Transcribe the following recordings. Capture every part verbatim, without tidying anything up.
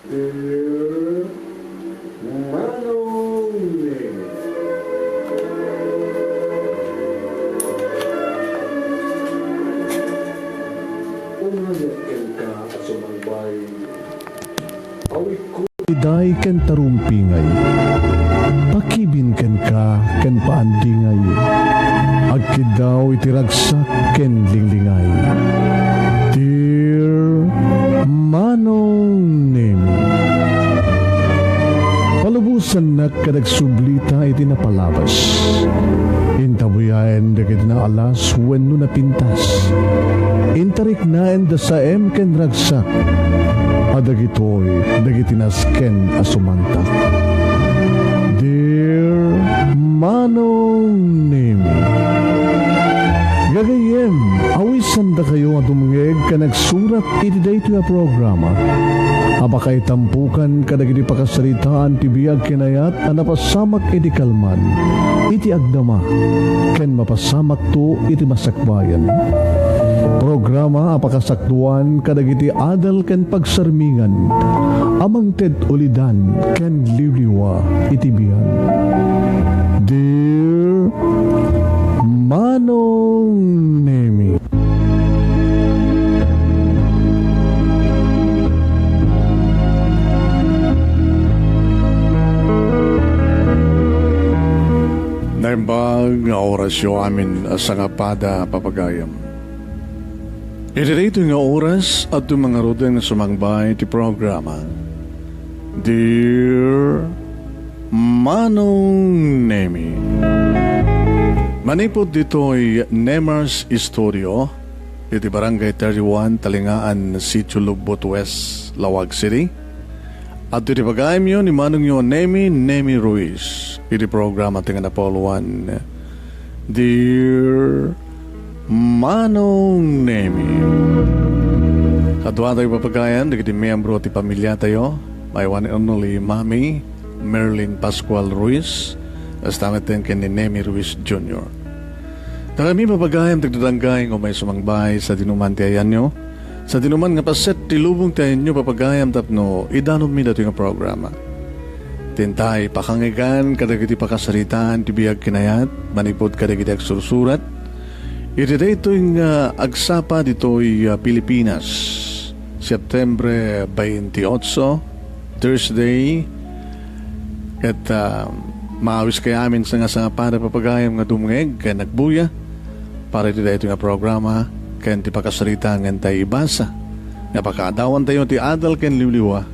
Dear Manong Nemi. Umayat kenka a sumangbay. Awitko. Iday ken tarumpingay. Pakibin kenka ken paandingay. Agkiddaw iti ragsak ken linglingay. Dear Manong Nemi. Palubosannak ket agsublita iti napalabas. Intabuyaen dagiti naalas wenno napintas. Intariknaen da saem ken ragsak. A dagitoy dagiti nasken a sumantak. Dear Manong Nemi. Gagayyem, awisandakayo a dumngeg ken agsurat iti daytoy a programa a pakaitampukan kadagiti pakasaritaan ti biag kinayat a napasamak iti kalman, iti agdama, ken mapasamakto iti masakbayan. Programa a pakasakduan kadagiti adal ken pagsarmingan a mangted ulidan ken liwliwa iti biag. Dear Manong Nemi. Naimbag nga orasyo amin a sangapada, papagayam. Iti daytoy nga oras, adda mangaruden nga sumangbay ti programa, Dear Manong Nemi. Manipud ditoy Nemar's Studio, iti Barangay thirty-one, Talingaan, Sitio Lugbot West, Laoag City, adda iti pagayamyo ni manongyo Nemi, Nemi Ruiz, iti programa ti nga napauluan, Dear Manong Nemi. Kaduatayo, papagayam, dagiti miyembro ti pamilyatayo, my one and only Mami Merlin Pascual Ruiz, kasta met ken ni Nemi Ruiz Junior. Dakami, papagayam, ti agdadanggay nga umay sumangbay sa dinuman ti ayanyo, sa dinuman nga paset ti lubong ti ayanyo, papagayam, tapno idanonmi datoy nga programa. Intay pakangigan kadagiti pakasaritaan ti biag kinayat manipud kadagiti agsursurat iti daytoy nga agsapa ditoy, ah, Pilipinas, Septembre twenty-eight, Thursday, ket, ah, maawiskayo amin sa nga sangapada, papagayam, nga dumngeg ken agbuya para iti daytoy nga programa ken ti pakasarita nga intay ibasa nga pakaadawantayo ti adal ken liwliwa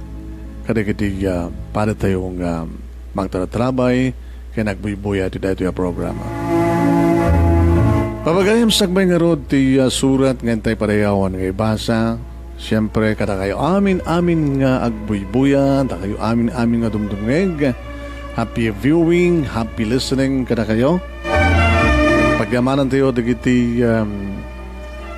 kadagiti, ah, padatayo nga mangtaratrabay ken agbuybuya iti daytoy a programa. Papagayam, sakbay ngarud ti, ah, surat nga intay padayawan nga ibasa, siempre, kadakayo amin-amin nga agbuybuya, dakayo amin-amin nga dumdumngeg, happy viewing, happy listening kadakayo. Pagyamanantayo dagiti, um,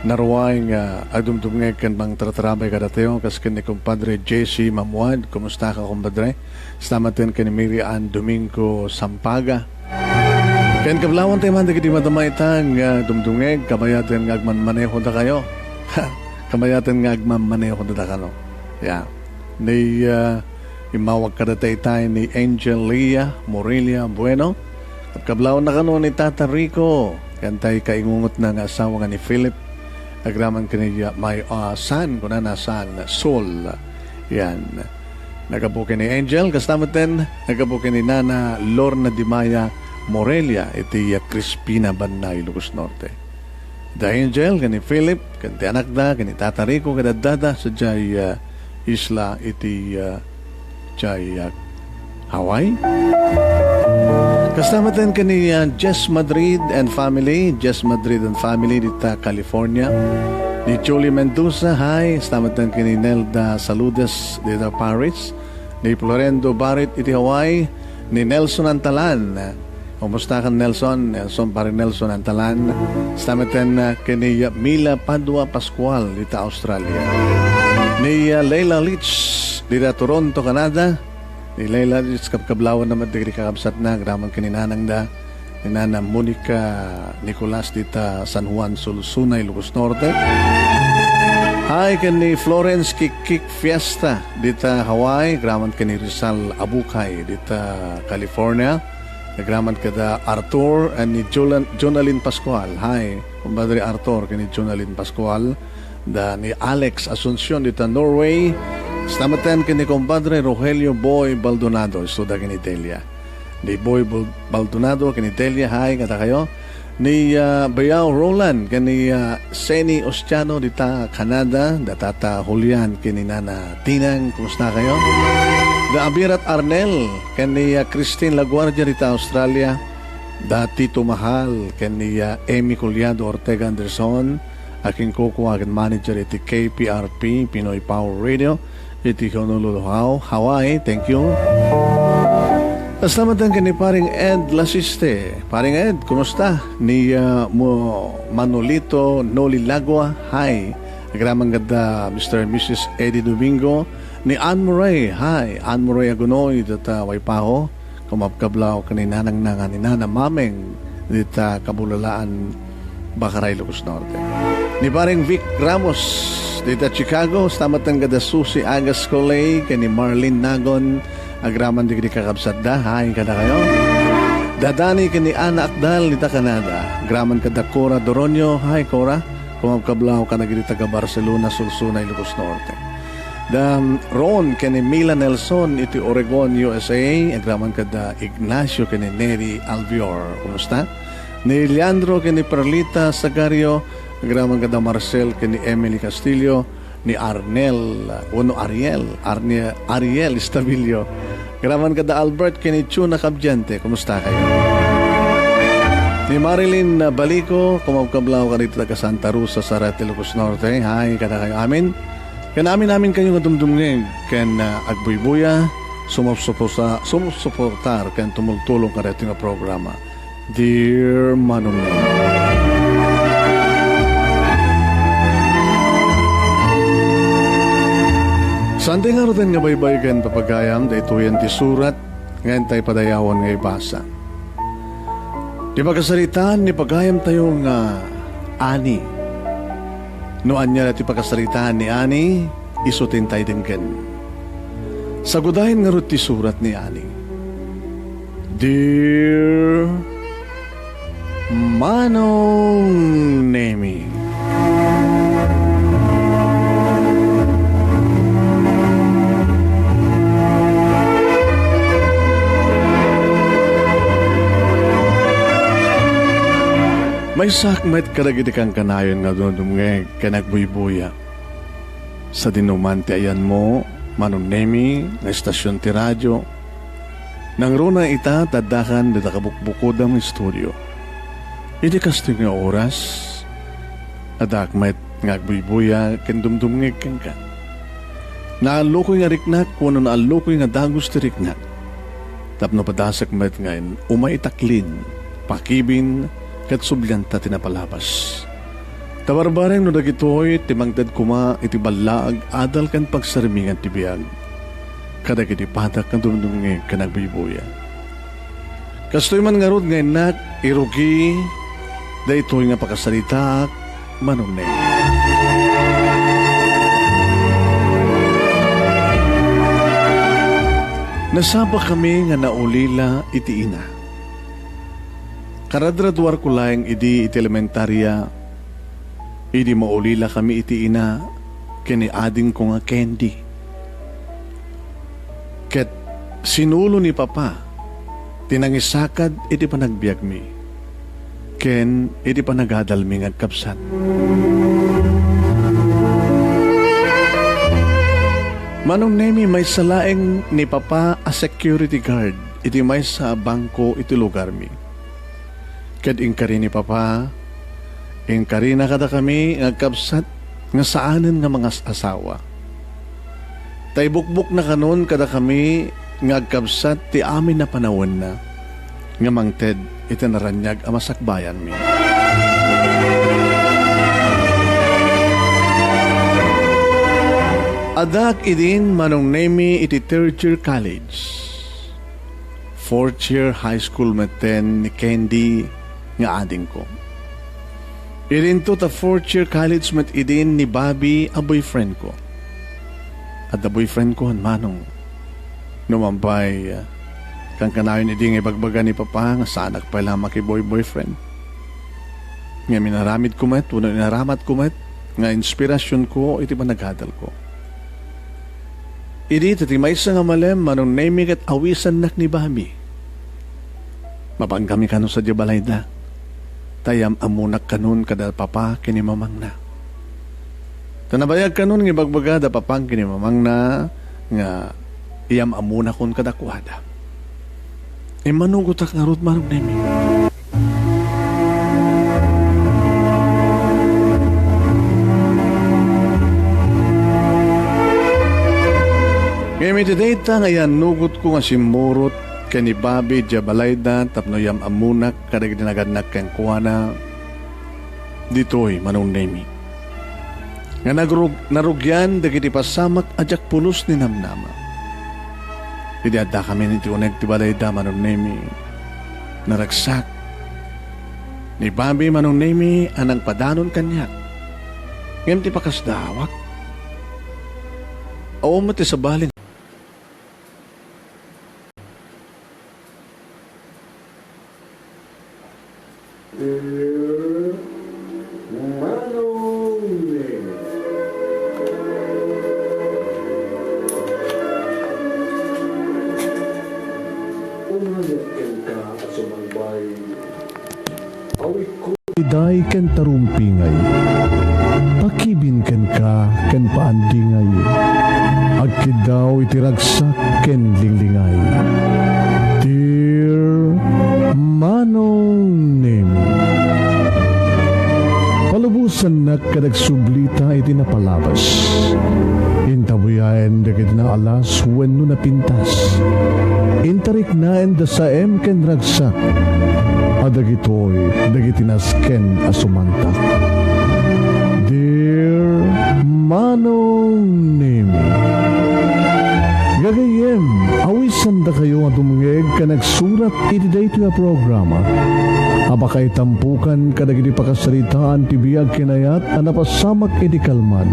naruay nga agdumdumngeg ken mangtaratrabay kadatayo, kas ken ni Kumpadre Jesse Mamuad. Kumusta ka, kumpadre? Kasta met ken ni Mary Ann Domingo Sampaga. Ken kablawantay man dagiti madama ita nga dumdumngeg, kabayaten nga agmanmaneho dakayo. Kabayaten nga agmanmaneho da dakano. Ya. Ni, ah, immawag kadata itay ni Angel Leah Morelia Bueno. Kablawan na kano ni Tata Rico, ken tay kaingungotna nga asawa nga ni Philip. Agraman ken ni, ah, may, ah, San, kunana, San Sol. Yan. Naggapu ken ni Angel, kasta met ten, naggapu ken ni Nana Lorna Dimaya Morelia, iti, ah, Crispina Banna, Ilocos Norte. Da Angel, ken ni Philip, ken ti anakda, ken ni Tata Rico, ket addada sadiay, ah, isla iti, ah, jay, ah, Hawaii. Kasta met ten ken ni, ah, Jess Madrid and family, Jess Madrid and family dita California. Ni Julie Mendoza, hi. Kasta met ten ken ni Nelda Saludes dita Paris. Ni Florendo Barit iti Hawaii. Ni Nelson Antalan. Kumusta ka, Nelson? Nelson, pare Nelson Antalan. Kasta met ten, ah, ken ni Mila Padua Pascual dita Australia. Ni, ah, Leila Leach dita Toronto, Canada. Ni Leila, kabkablawan na met dagiti kakabsatna, agraman ken ni nanangda, ni Nana Monica Nicolas dita San Juan Solsona, Ilocos Norte. Ay, ken ni Florence Kikik Fiesta dita Hawaii, agraman ken ni Rizal Abukay dita California, agraman kada Arthur and ni Julan-, Jonalyn Pascual. Hi, kumpadre Arthur ken ni Jonalyn Pascual, da ni Alex Asuncion dita Norway. Stamatan ken ni kumpadre Rogelio Boy Baldonado, isu da ken ni Delia. Ni Boy Bal-, Baldonado ken ni Delia, hi kadakayo. Ni, ah, Bayao Roland ken ni, ah, Seni Ostiano dita Canada, da Tata Julian ken ni Nana Tinang, kumusta kayo? Da Abirat Arnel ken ni, ah, Christine Laguardia dita Australia, da Tito Mahal ken ni, ah, Emmy Collado Ortega Anderson, a kinkukuagen manager iti K P R P, Pinoy Power Radio, iti Honolulu, Haw-, Hawaii. Thank you. Kastamatan ken ni Paring Ed Lasiste. Paring Ed, kumusta? Ni, ah, mo Manolito Noli Lagua, hi. Agraman kada Mister and Missus Eddie Domingo. Ni Anne Murray, hi. Anne Murray Agunoy, dita Waipaho. Kumabkablaw ken ni Nanang Nanga ni Nana Mameng dita Kabulalaan, Bakaray, Ilocos Norte. Ni Paring Vic Ramos dita Chicago, stamatan kada Susi Agas Coley, ken ni Marlene Nagon, agraman dagiti kakabsatda, hi kadakayo. Da Dani ken ni Ana Akdal dita Canada, agraman kada Cora Doronio, hi Cora, kumabkablaw kadagiti taga Barcelona, Solsona, Ilocos Norte. Da Ron ken ni Mila Nelson iti Oregon, U S A, agraman kada Ignacio ken ni Neri Alvior. Kumusta? Ni Leandro ken ni Perlita Sagario, agraman kada Marcel ken ni Emily Castillo, ni Arnel, wenno Ariel, Arne-, Ariel Estabilio. Agraman kada Albert ken ni Chuna Kabdiente. Kumusta kayo? Ni Marilyn Balico, kumabkablaw kadagiti taga Santa Rosa, Zarate, Ilocos Norte. Hi kadakayo amin. Ken amin-amin kayo nga dumdumngeg ken, ah, agbuybuya, sumupsupusa-, sumupsuportar ken tumultulong kadaytoy nga programa, Dear Manong Neng. Saan ti ngaruden nga baybay ken papagayam, daytoyen ti surat nga intay padayawan nga ibasa. Ti pakasaritaan ni pagayamtayo nga Ani. No ania la ti pakasaritaan ni Ani, isu ti intay denggen. Sagudayen ngarud ti surat ni Ani. Dear Manong Nemi. Maysaak met kadagiti kankanayon nga dumdumngeg ken agbuybuya. Sadino man ti ayanmo, Manong Nemi, nga estasion ti radio, nangruna ita ti addakan dita kabukbukodam nga estudio. Iti kastoy nga oras, addaak met nga agbuybuya ken dumdumngeg kenka. Naallokoy nga riknak wenno naallokoy nga dagus ti riknak. Tapno padasek met nga in-, umay itaklin, pakibin, ket sublianta ti napalabas. Ta barbareng no dagitoy ti mangted koma iti ballaag, adal ken pagsarmingan ti biag kadagiti patak nga dumdumngeg ken agbuybuya. Kastoy man ngarud nga innak, irugi daytoy nga pakasaritaak, Manong Neng. Nasapakami nga naulila iti ina. Karadraduarko laeng idi iti elementaria, idi maulilakami iti ina ken ni adingko nga Candy. Ket sinulo ni Papa ti nangisakad iti panagbiagmi ken iti panagadalmi nga agkabsat. Manong Nemi, maysa laeng ni Papa a security guard iti maysa a bangko iti lugarmi. Ket inkari ni Papa, inkarina kadakami nga agkabsat nga saanen nga mangas-asawa. Ta ibukbokna kanon kadakami nga agkabsat ti amin a panawenna nga mangted iti naraniag a masakbayanmi. Addaak idin, Manong Nemi, iti third year college. Fourth year high school metten ni Candy nga adingko. Idinto ta fourth year college met idin ni Bobby a boyfriend ko. Adda boyfriend ko, Manong. Numan pay, kankanayon idi nga ibagbaga ni Papa nga saanak pay la makiboy-boyfriend. Ngem inaramid ko met, wenno inaramat ko met, nga inspirasyon ko iti panagadal ko. Idi ta ti maysa nga malem, Manong Nemi, ket awisannak ni Bobby. Mapankami kano sadiay balayda, ta iyam-ammonak kanon kada Papa ken ni Mamangna. Ta nabayag kanon nga ibagbaga da Papang ken ni Mamangna nga iyam-ammonakon kadakuada. Immanugotak ngarud, Manong Nemi. Ngem iti dayta nga iyannugotko nga simmurot ken ni Bobby idiay balayda tapno iyam-ammonak kadagiti nagannak kenkuana, ditoy, Manong Nemi, nga nagrug-, narugian dagiti pasamak a diak pulos ni namnama. Idi addakamin iti uneg ti balayda, Manong Nemi, naragsak ni Bobby, Manong Nemi, a nangpadanon kaniak. Ngem ti pakasdaawak, awan met ti sabali. Dear Manong Neng. Umayat kenka a sumangbay. Awitko. Iday ken tarumpingay. Pakibin kenka ken paandingay. Agkiddaw iti ragsak ken linglingay. Dear Manong Nemi. Palubosannak ket agsublita iti napalabas. Intabuyaen dagiti naalas wenno napintas. Intariknaenda saem ken ragsak. A dagitoy dagiti nasken a sumantak. Dear Manong Nemi. Gagayyem, awisandakayo a dumngeg ken agsurat iti daytoy a programa a pakaitampukan kadagiti pakasaritaan ti biag kinayat a napasamak iti kalman,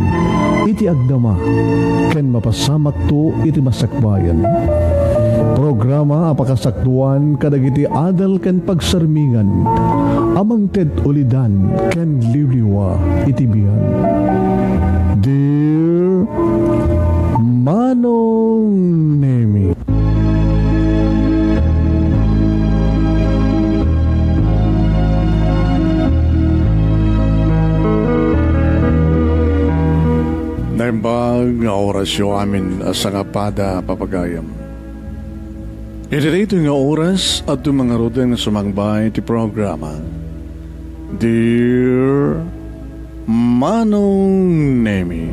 iti agdama, ken mapasamakto iti masakbayan. Programa a pakasaktuan kadagiti adal ken pagsarmingan a mangted ulidan ken liwliwa iti biag. Dear Manong Nemi. Naimbag nga orasyo amin a sangapada, papagayam. Iti daytoy nga oras, adda ngaruden nga sumangbay ti programa, Dear Manong Nemi.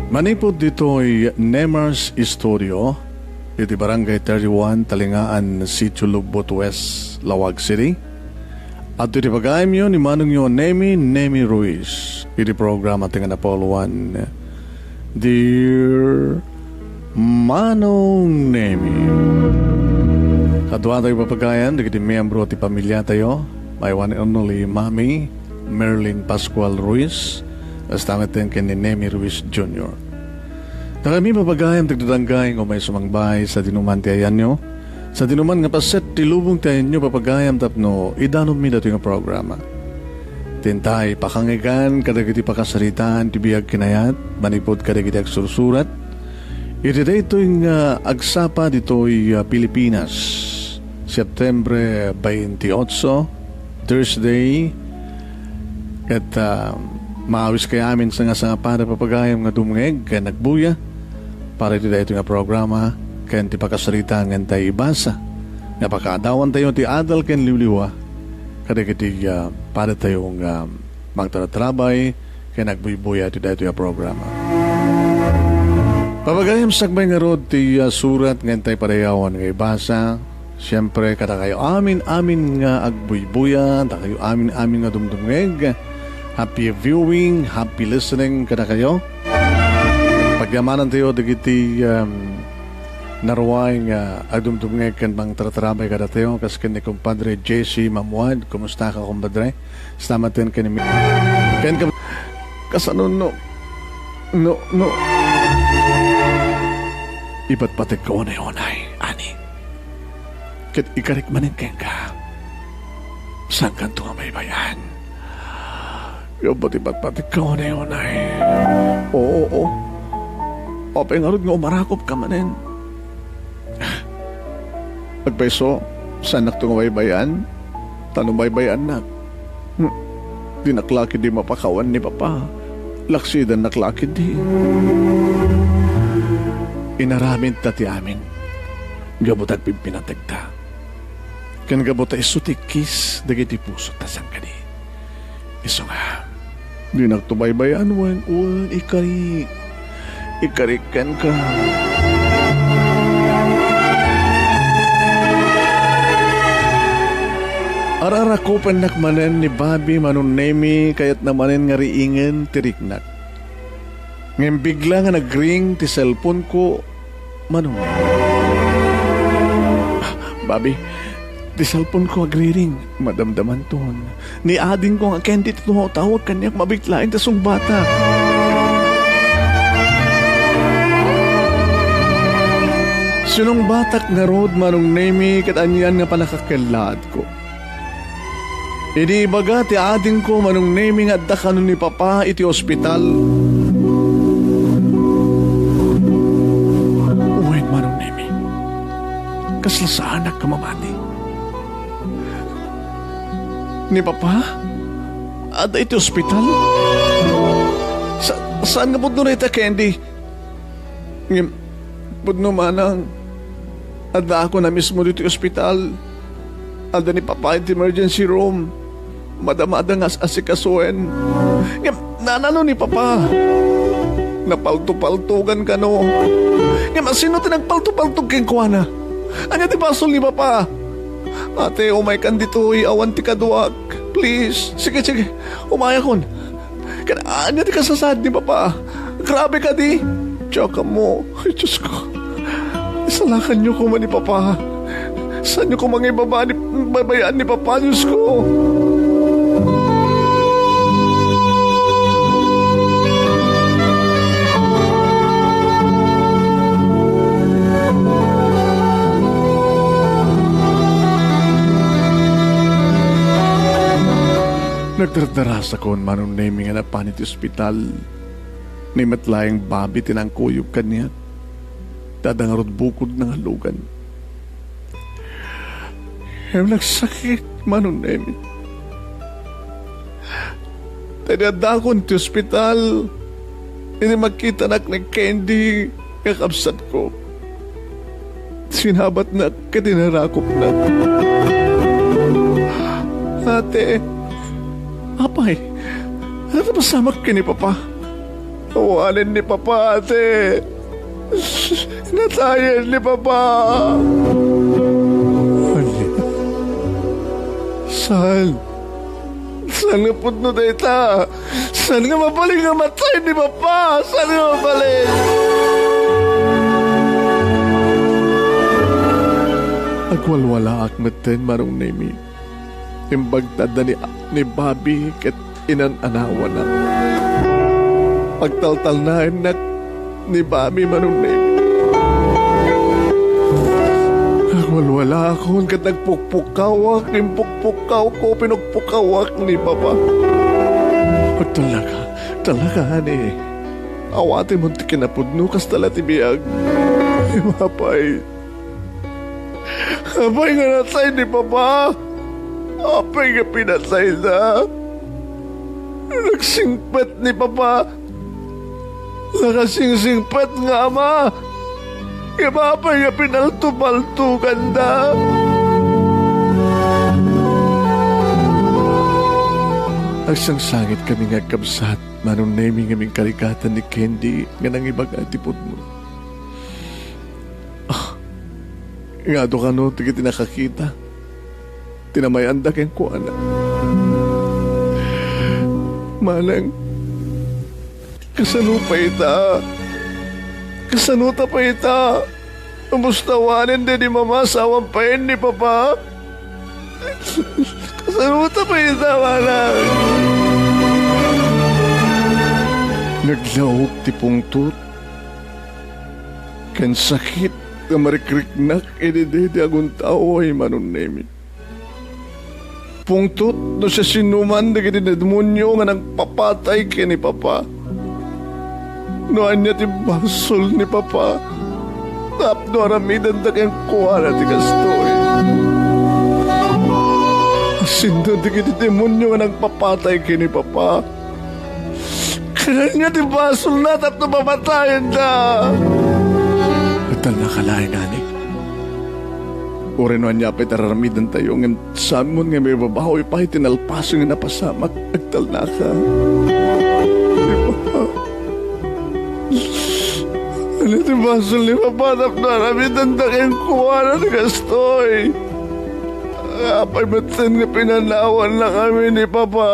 Manipud ditoy Nemar's Studio, iti Barangay thirty-one, Talingaan, Sitio Lugbot West, Laoag City. Adtoy ti pagayamyo ni Manongyo Nemi, Nemi Ruiz, iti programa ti nga napauluan, Dear Manong Nemi. Kaduatayo, papagayam, dagiti miyembro ti pamiliatayo, my one and only Mami, Merlin Pascual Ruiz, kasta met ken ni Nemi Ruiz Junior. Dakami, papagayam, ti agdadanggay nga umay sumangbay sadinoman ti ayanyo, sadinoman nga paset ti lubong ti ayanyo, papagayam, tapno idanonmi datoy nga programa. Intay pakangigan kadagiti pakasaritaan ti biag kinayat manipud kadagiti agsursurat iti daytoy nga agsapa ditoy, ah, Pilipinas, September twenty-eight, Thursday, ket, ah, maawiskayo amin a sangapada, papagayam, nga dumngeg ken agbuya para iti daytoy nga programa ken ti pakasaritaan nga intay ibasa nga pakaadawantayo ti adal ken liwliwa kadagiti, ah, padatayo nga mangtaratrabay ken agbuybuya iti daytoy a programa. Papagayam, sakbay ngarud ti, ah, surat nga intay padayawan nga ibasa, siempre, kadakayo amin-amin nga agbuybuya, dakayo amin-amin nga dumdumngeg, happy viewing, happy listening kadakayo. Pagyamanantayo dagiti, um, Naruay nga agdumdumngeg ken mangtartarabay kadatayo, kas ken ni Compadre J C Mamuad. Kumusta ka, Compadre? Salamat ken ken ni, ken ka, kasano no, no, no, ipatpategka unay-unay, ani. Ket ikarik manen kenka. Saankanto nga baybay-an. Gapu ti patpategka unay-unay. Oo, oo. Apay ngarud nga umarakop ka manen? Agpayso, saannakto nga baybay-an? Ta no baybay-annak, hmm, dinak la ketdi mapakawan ni Papa. Laksidannak la ketdi. Inaramidta ti amin. Gapu ta agpigpinategta. Ken gapu ta isu ti ikkis dagiti pusotta sangkadi. Isu nga, dinakto baybay-an wen, wen, ikari-, ikarik kenka. Ararakupennak manen ni Bobby, Manong Nemy, kayatna manen nga riingen ti riknak. Ngem bigla nga nagring ti cellphone-ko, Manong Nemy. Ah, Bobby, ti cellphone-ko agriring. Madamdamanton. Ni adingko nga Candy ti tumawtawag kaniak, mabit laeng ta sungbatak. Sinungbatak ngarud, Manong Nemy, ket anian nga pannakakellaatko. Idi ibaga ti adingko, Manong Nemy, nga adda kano ni Papa iti ospital. Wen, Manong Nemy, kasla saanak nga mamati. Ni Papa? Adda iti ospital? Sa-, saan nga pudno dayta, Candy? Ngem, pudno manang, addaakon a mismo ditoy ospital. Adda ni Papa iti emergency room. Madamada nga as-asikasoen. Ngem, naano ni Papa? Napaltopaltogan kano. Ngem, asino ti nagpaltopaltog kenkuana? Ania ti basol ni Papa? Ate, umaykan ditoy, awan ti kaduak. Please. Sige, sige. Umayakon. Ket ania ti kasasaad ni Papa? Grabe kadi. Diak ammo. Ay, Diyos ko. Isalakanyo koma ni Papa. Saanyo koma nga ibaba ni, babayaan ni Papa, Diyos ko. Nagdardarasakon, Manong Nemy, nga napan iti ospital. Ni met laeng Bobby ti nangkuyog kaniak. Ta adda ngarud bukodna nga lugan. Ngem nagsakit, Manong Nemy. Ta idi addakon ti ospital, idi makitanak ni Candy nga kabsatko, sinabatnak ket inarakopnak. Ate, apay, ano ti pasamak ken ni Papa? Awanen ni Papa, ate. Natayen ni Papa. Ania? Saan? Saan nga pudno dayta? Saan nga mabalin nga matayen ni Papa? Saan nga mabalin? Agwalwalaak metten, Manong Nemy. Imbag ta adda ni, ni Bobby ket inan-anawanak. Agtaltalnaennak ni Bobby, Manong Nemy. Agwalwalaakon ket nagpukpukkawak, impukpukkawko, pinukpukkawak ni Papa. Agtallaka, tallaka, ani. Awatemon ti kinapudno, kasta la ti biag. Apay. Apay nga natay ni Papa? Apay nga pinatayda? Nagsingpet ni Papa. Nakasingsingpet nga ama. Ngem apay nga pinaltopaltoganda? Agsangsangitkami nga agkabsat, Manong Nemy, ngem inkarigatan ni Candy nga nangibaga ti pudno. Ah, nga adu kano dagiti nakakita ti namayanda kenkuana. Manang, kasano pay ita? Kasano ta pay ita? Kumusta awanen daydi mama, asawan pay ni papa? Kasano ta pay ita, manang? Naglaok ti pungtot ken sakit nga marikriknak idi daydi agundaway, Manong Nemi. Pungtot no siasinoman dagiti demonio nga nangpapatay ken ni Papa. No ania ti basol ni Papa tapno aramidenda kenkuana ti kastoy. Sino dagiti demonio nga nangpapatay ken ni Papa? Ken ania ti basolna tapno pamatayenda? Adda nakalaan, ani? Uray no ania pay ti ar-aramidentayo, ngem saanmon nga maibabawi pay ti nalpasen nga napasamak, agtalnaka. Ni Papa. Ania ti basol ni Papa tapno aramidenda kenkuana ti kastoy? Apay metten nga pinanawannakami ni Papa?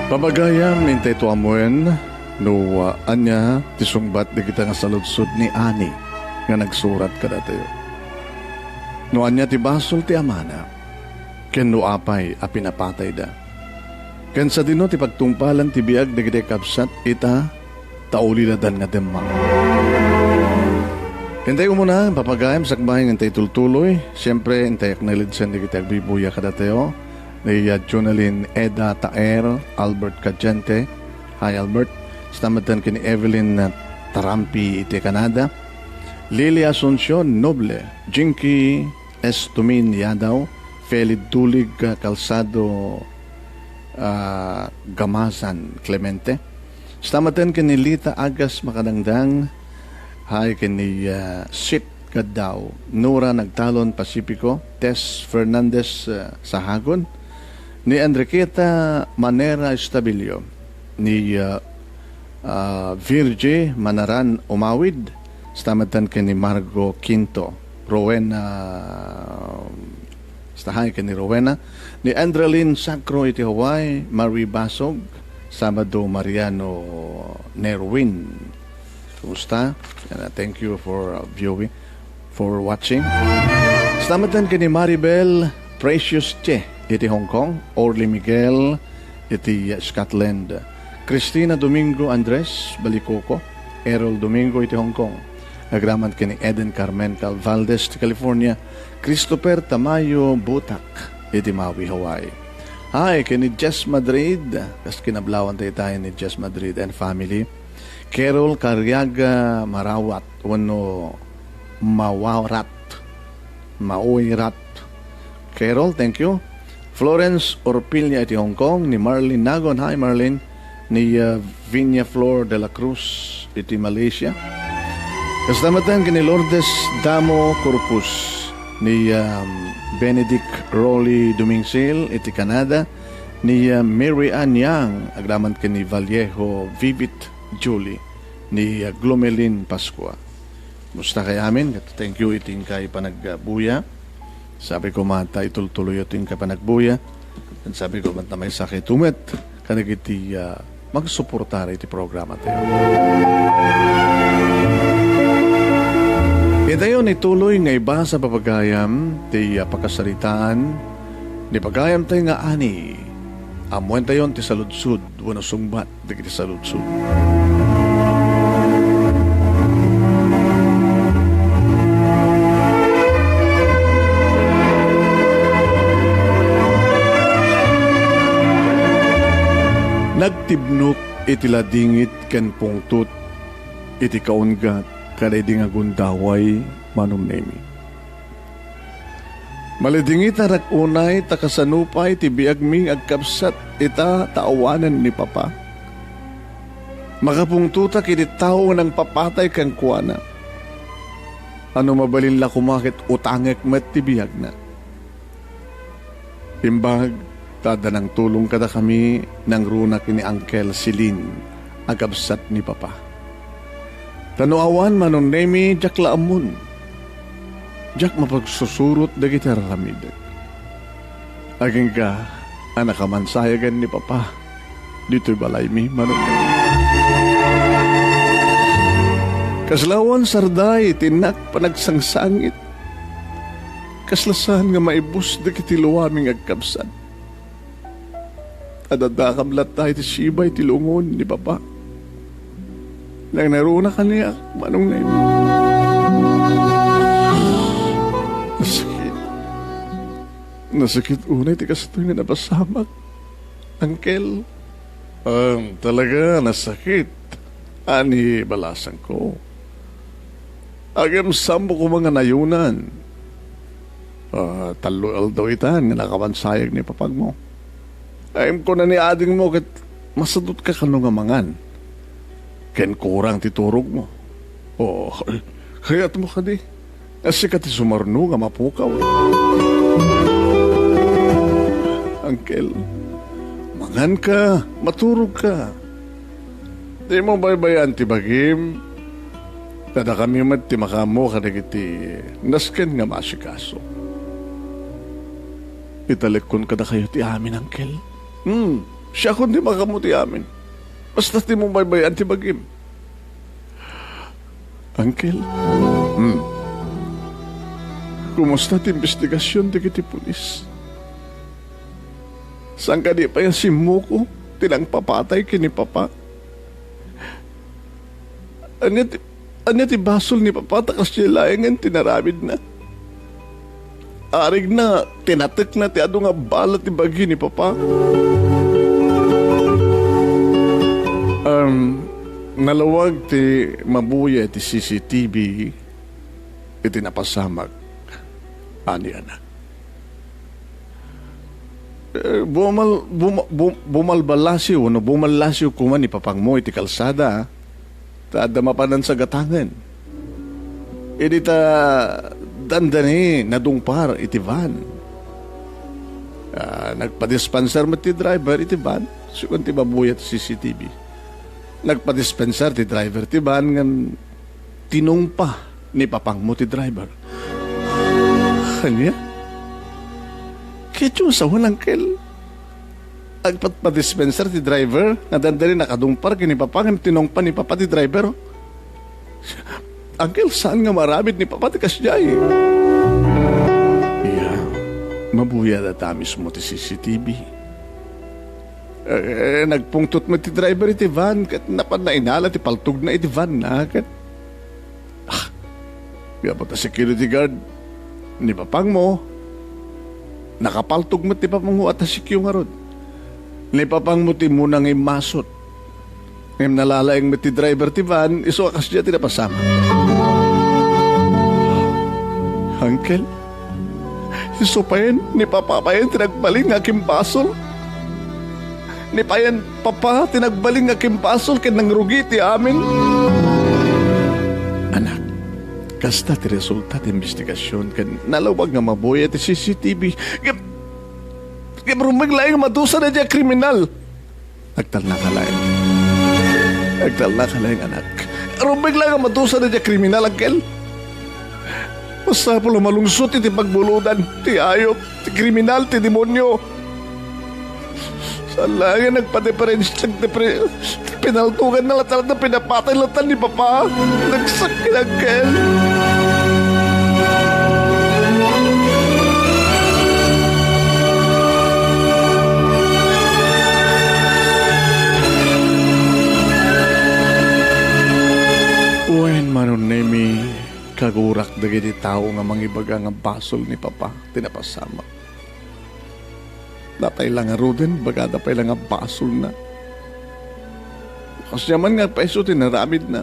Papagayam, intay to amuen no, ah, ania ti sungbat dagita nga saludsod ni Ani nga nagsurat kadatayo. No ania ti basol ti amana, ken no apay a pinapatayda. Ken sadino ti pagtungpalan ti biag dagiti kabsat ita, ta uliladan nga demmak. Intay umuna, papagayam, sakbay nga intay tultuloy. Siempre, intay acknowledge-en dagiti agbibuya kadatayo. Ni, ah, Jonalyn Eda Taer, Albert Cadiente. Hi, Albert. Kasta metten ken ni Evelyn, ah, Tarampi iti Canada. Lily Asuncion Noble, Jinky S. Tumin Yadaw, Felid Dulig, ah, Calzado, ah, Gamazan Clemente. Kasta metten ken ni Lita Agas Makadangdang, hi ken ni, ah, Sit Gaddao, Nora Nagtalon Pacifico, Tess Fernandez, ah, Sahagun, ni Enriqueta Manera Estabilio, ni, ah, ah, Virgie Manaran Umawid, kasta metten ken ni Margo Quinto, Rowena, kasta hi ken ni Rowena, ni Andralyn Sacro iti Hawaii, Marie Basog, Sabado Mariano Nerwin. Kumusta? Yan, ah, thank you for, uh, viewing, for watching. Kasta metten ken ni Maribel Precious Che iti Hong Kong, Orly Miguel iti Scotland, Cristina Domingo Andres Balicoco, Errol Domingo iti Hong Kong, agraman ken ni Eden Carmen Cal Valdez ti California, Christopher Tamayo Butak iti Maui, Hawaii. Hi ken ni Jess Madrid, kas kinablawan tayo tayo ni Jess Madrid and family. Carol Cariaga Marawat wenno Mawarat, Mauirat. Carol, thank you. Florence Orpilia iti Hong Kong, ni Marlene Nagon. Hi, Marlene. Ni, uh, Vinia Flor de la Cruz iti Malaysia. Kasta metten ken ni Lourdes Damo Corpus, ni, um, Benedict Rolly Dumingsil iti Canada, ni, uh, Mary Ann Yang, agraman ken ni Vallejo Vivit Julie, ni, uh, Glomelin Pascua. Kumusta kay amin? Thank you iti inkay panagbuya. Sabi ko, mata itultuloy iti inkay panagbuya. Ken sabi ko, mata may sakit umet kadagiti, ah, magsuportar iti programa tayo. Itayo ni tuloy nga ibasa papagayam ti, ah, pakasaritaan ni pagayam tayo nga ani. Amuen tayon ti saludsod wenno sungbat dagiti saludsod. Nagtibnok iti ladingit ken pungtot iti kaunggat kadaydi nga gundaway, Manong Nemi. Malidingitarak unay ta kasano pay ti biagmi nga agkabsat ita ta awanen ni Papa. Makapungtotak iti tao nga nangpapatay kenkuana. Ano mabalin la koma ket utangek met ti biagna. Imbag ta adda nangtulong kadakami, nangruna ken ni Uncle Celine a kabsat ni Papa. Ta no awan, Manong Nemi, diak la ammon. Diak mapagsusurot dagiti ar-aramidek. Agingga a nakamansayagan ni Papa ditoy balaymi, Manong Nemi. Kasla awan sarday ti innak panagsangsangit. Kasla saan nga maibus dagiti luami nga agkabsat. Adda dakam latta iti siba iti lungon ni Papa. Nangngaruna kaniak, Manong Nemi. Nasakit. Nasakit unay ti kastoy nga napasamak, Uncle. Um, talaga, nasakit. Ani balasangko. Agem sammo koma nga nayunan. Ah, tallo aldaw itan nga nakamansayag ni papagmo. Ay, kuna ni adingmo ket masadutka kano nga mangan. Ken kurang ti turogmo. Oh, kayatmo kadi? Nga sika ti sumarno nga mapukaw. Uncle, manganka, maturogka. Dimo baybay-an ti bagim. Kadakami met ti makaammo kadagiti nasken nga maasikaso. Italekkon kadakayo ti amin, Uncle. Hmm, siakon ti makaammo ti amin. Basta dimo baybay-an ti bagim. Uncle? Hmm. Kumusta ti imbestigasion dagiti pulis? Saan kadi pay a simmuko ti nangpapatay ken ni Papa? Ania ti, ania ti basol ni Papa ta kasdiay laengen ti naramidna? Arigna, tinatekna ti adu nga bala ti bagi ni Papa. Um, nalawag ti mabuya ti C C T V iti napasamak, ani anak. Eh, bumal-, buma-, bu-, bumalbalasiw, no, bumallasiw koma ni papangmo iti kalsada, ta adda mapanan sa gatangen. Idi ta dandani nadungpar iti van. Ah, nagpadispenser met ti driver iti van, sigun ti mabuya ti C C T V. Nagpadispenser ti driver ti van ngem tinungpa ni papangmo ti driver. Ania? Ketdi nga sawen, Uncle. Agpadpadispenser ti driver nga dandani nakadungpar ken ni Papa ngem tinungpa ni Papa ti driver. Uncle, saan nga maaramid ni Papa ti kasdiay? Iya, mabuya dayta mismo ti C C T V. Eh, nagpungtot met ti driver iti van ket napan nainala ti paltogna iti vanna ket, ah, gapu ta security guard ni papangmo, nakapaltog met ti papangmo a ta sikyo ngarud. Ni papangmo ti immuna nga immasut. Ngem nalalaeng met ti driver ti van, isu a kasdiay ti napasamak. Uncle, isu payen, ni Papa payen ti nagbalin nga akimbasol. Ni payen, Papa ti nagbalin nga akimbasol ken nangrugi ti amin. Anak, kasta ti resulta ti imbestigasion ken nalawag nga mabuya ti C C T V. Ngem, ngem rumbeng laeng a madusa daydiay a kriminal. Agtalnaka laeng. Agtalnaka laeng, anak. Rumbeng laeng a madusa daydiay a kriminal, Uncle. Masapul a malungsot iti pagbulodan ti ayup, ti kriminal, ti demonio. Saan laeng a nagpadiferens-, nagdipre-, pinaltugan na latta, latta, pinapatay latta ni Papa. Nagsakit, Uncle. Wen, Manong Nemi, kagurak dagiti tao nga mangibaga nga basol ni Papa ti napasamak. Datay la ngaruden, bagada pay la nga basolna. Kasdiay man nga paiso ti naramidna.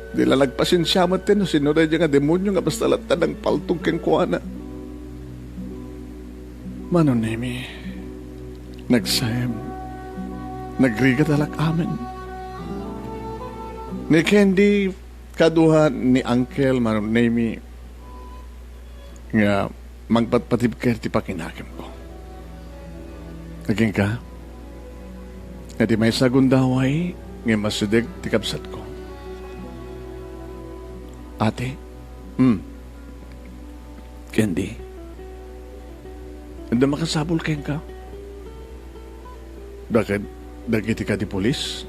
Di la nagpasensia met no sino daydiay nga demonio nga basta latta nangpaltog kenkuana. Manong Nemi, nagsayem, nagrigat a lak amin. Ni Candy, kaduha ni Uncle Manong Nemi nga mangpatpatibker ti pakinakemko. Agingga, nga di maysa gundaway nga masideg ti kabsatko. Ate? Hmm. Candy? Adda makasapul kenka? Daket dagiti kadi pulis?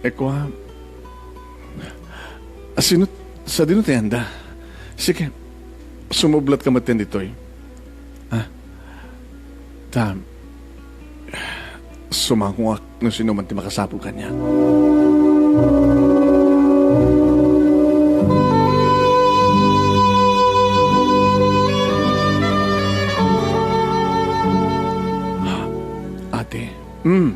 Ekua, asino, sadino ti anda? Sige, sumublatka metten ditoy. Ha? Ta, sumangoak no sino man ti makasapul kaniak. Ate, hmm,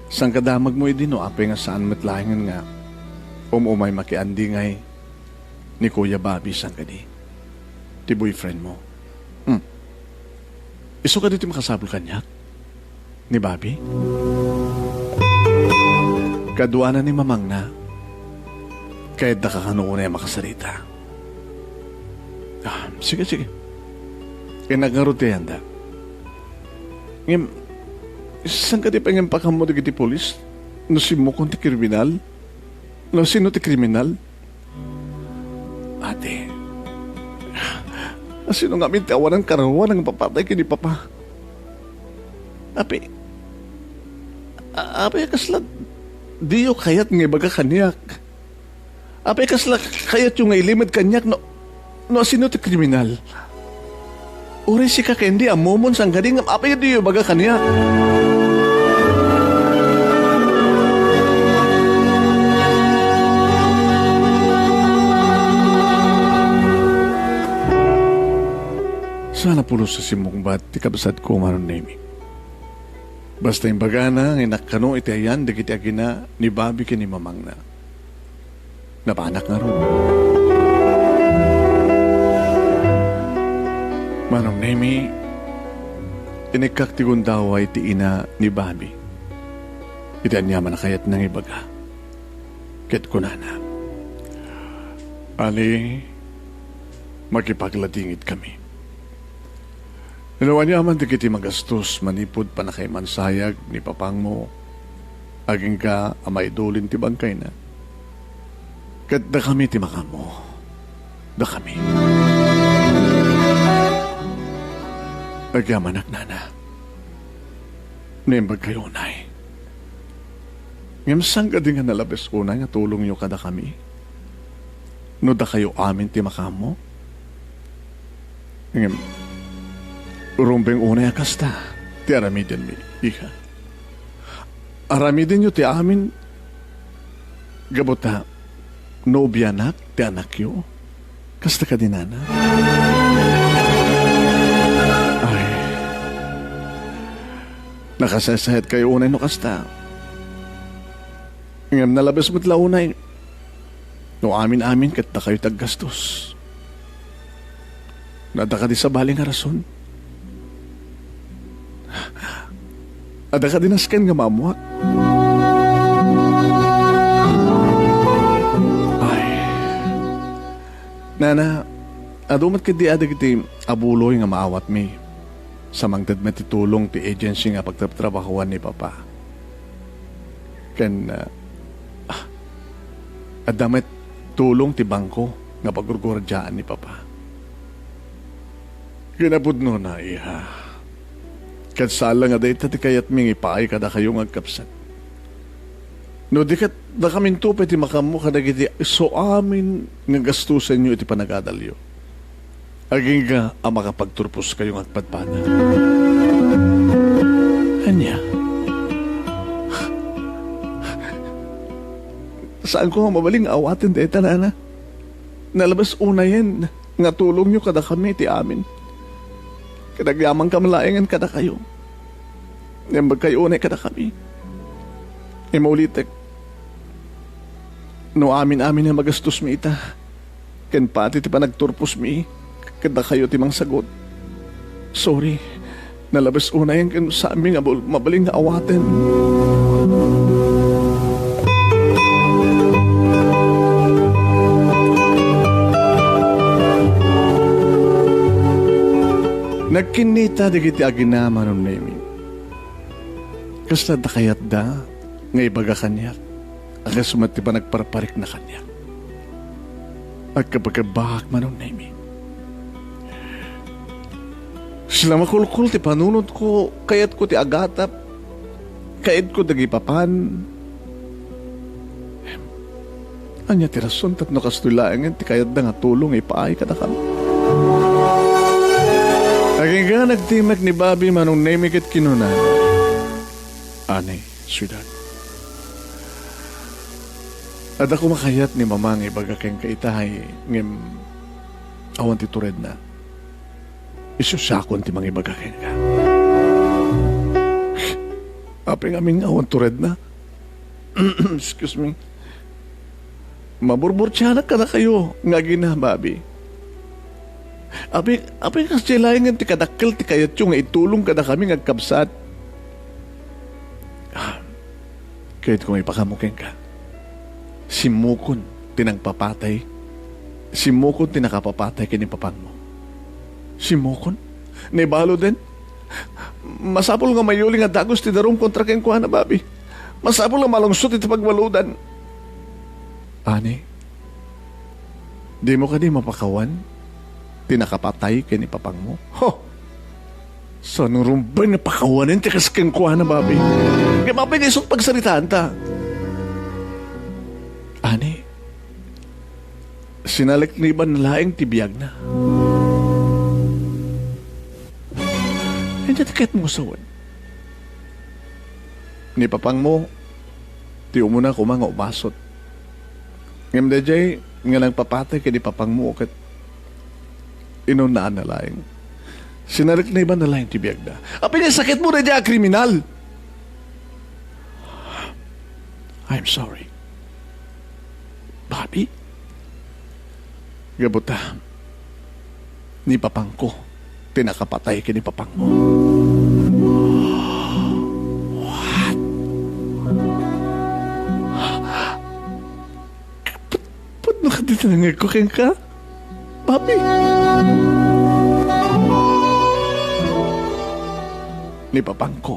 sangkadamagmo idi no apay nga saan met laengen nga um-umay makiandingay ni Kuya Bobby sangkadi ti boyfriend mo. Hmm. Isu kadi ti makasapul kaniak? Ni Bobby? Kaduana ni mamangna. Kayatda ka kano unay a makasarita. Ah, sige, sige. Innak ngarud ti anda. Ngem, saan kadi pay nga impakammo dagiti pulis? No simmukon ti kriminal? No sino ti kriminal? Ate, asino ngamin ti awanan kararuan nga mapatay ken ni Papa? Apay, a-, apay kasla diyo kayat nga ibaga kaniak? Apay kasla kayatyo nga ilimed kaniak no, no asino ti kriminal? Uray sika ken di ammomon sangkadi ngem apay diyo ibaga kaniak? Saan a pulos a simmungbat ti kabsatko, Manong Nemi. Basta imbagana nga innak kano iti ayan dagiti agina ni Bobby ken ni mamangna. Napanak ngarud. Manong Nemi, inikkak ti gundaway ti ina ni Bobby iti aniaman a kayatna nga ibaga. Ket kunana, "Ali, makipagladingit kami." No aniaman dagiti magastos manipud pannakaimansayag ni papangmo, agingga a maidulin ti bangkayna. Ket dakami ti makaammo. Dakami. Agyamanak, nana. No imbagkayo unay. Ngem saan kadi nga nalabes unay nga tulongyo kadakami? No dakayo amin ti makaammo? Ngem, rumbeng unay a kasta ti aramidenmi, iha. Aramidenyo ti amin, gapu ta nobianak ti anakyo. Kasta kadi, nana? Ay, nakasaysayatkayo unay no kasta. Ngem nalabes met la unay no amin-amin ket dakayo ti aggastos. No adda kadi sabali nga rason? Adda kadi nasken nga maammoak? Ay. Nana, adu met ketdi a dagiti abuloy nga maawatmi. Sa mangted met ti tulong ti agency nga pagtrabtrabahoan ni Papa. Ken, ah, ah, adda met tulong ti bangko nga pagurguardiaan ni Papa. Kinapudnona, iha. Ket saan la nga dayta ti kayatmi nga ipaay kadakayo nga agkapsat. No di ket, dakaminto pay ti makaammo kadagiti isu amin nga gastosenyo iti panagadalyo. Agingga a makapagturposkayo nga agpadpada. Ania? Saanko nga mabalin nga awaten dayta, nana. Nalabes unayen nga tulongyo kadakami ti amin. Ket agyamankami laengen kadakayo. Imbagkayo unay kadakami. Immaulitek, no amin-amin a magastosmi ita, ken pati ti panagturposmi, kadakayo ti mangsagut. Sorry, nalabes unayen ken saanmi nga bul-, mabalin nga awaten. Nagkinnita dagiti agina, Manong Nemi. Kasla adda kayatda nga ibaga kaniak a kas met ti panagparparikna kaniak. Agkabakabak, Manong Nemi. Sila makulkol ti panunotko, kayatko ti agatap, kayatko dagipapan. Ania ti rason tapno kastoy laengen ti kayatda nga tulong nga ipaay kadakami? Agingga nagtimek ni Bobby, Manong Nemi, ket kinuna, Ani, sweetheart. Adda koma kayat ni Mama nga ibaga kenka ita, hay, ngem awan ti turedna. Isu siakon ti mangibaga kenka. Apay ngamin nga awan turedna? Excuse me. Maburburtianak kadakayo nga agina, Bobby. Apay, apay kasdiay laengen ti kadakkel ti kayatyo nga itulong kadakami nga agkabsat? Ah, kayatko nga ipakammo kenka. Simmokon ti nangpapatay. Simmokon ti nakapapatay ken ni papangmo. Simmokon? Naibaluden? Masapul nga mayuli nga dagus ti darum kontra kenkuana, Bobby. Masapul nga malungsot iti pagbaludan. Ani, dimo kadi mapakawan ti nakapatay ken ni papangmo? Ho! Saan rumbay nga pakawanen ti kas kenkuana, Bobby? Ngem apay nga isu ti pagsaritaanta? Ani, sinaleknibanna laeng ti biagna. Ania ti kayatmo nga sawen? Ni papangmo, ti umuna koma nga umasut. Ngem daydiay nga nangpapatay ken ni papangmo ket inunnaanna laeng. Sinaleknibanna laeng ti biagda. Apay nga sakitmo daydiay a kriminal? I'm sorry. Bobby? Gapu ta, ni papangko ti nakapatay ken ni papangmo. What? Put-, putno kadi ti nangngegko kenka, Bobby? Ni papangko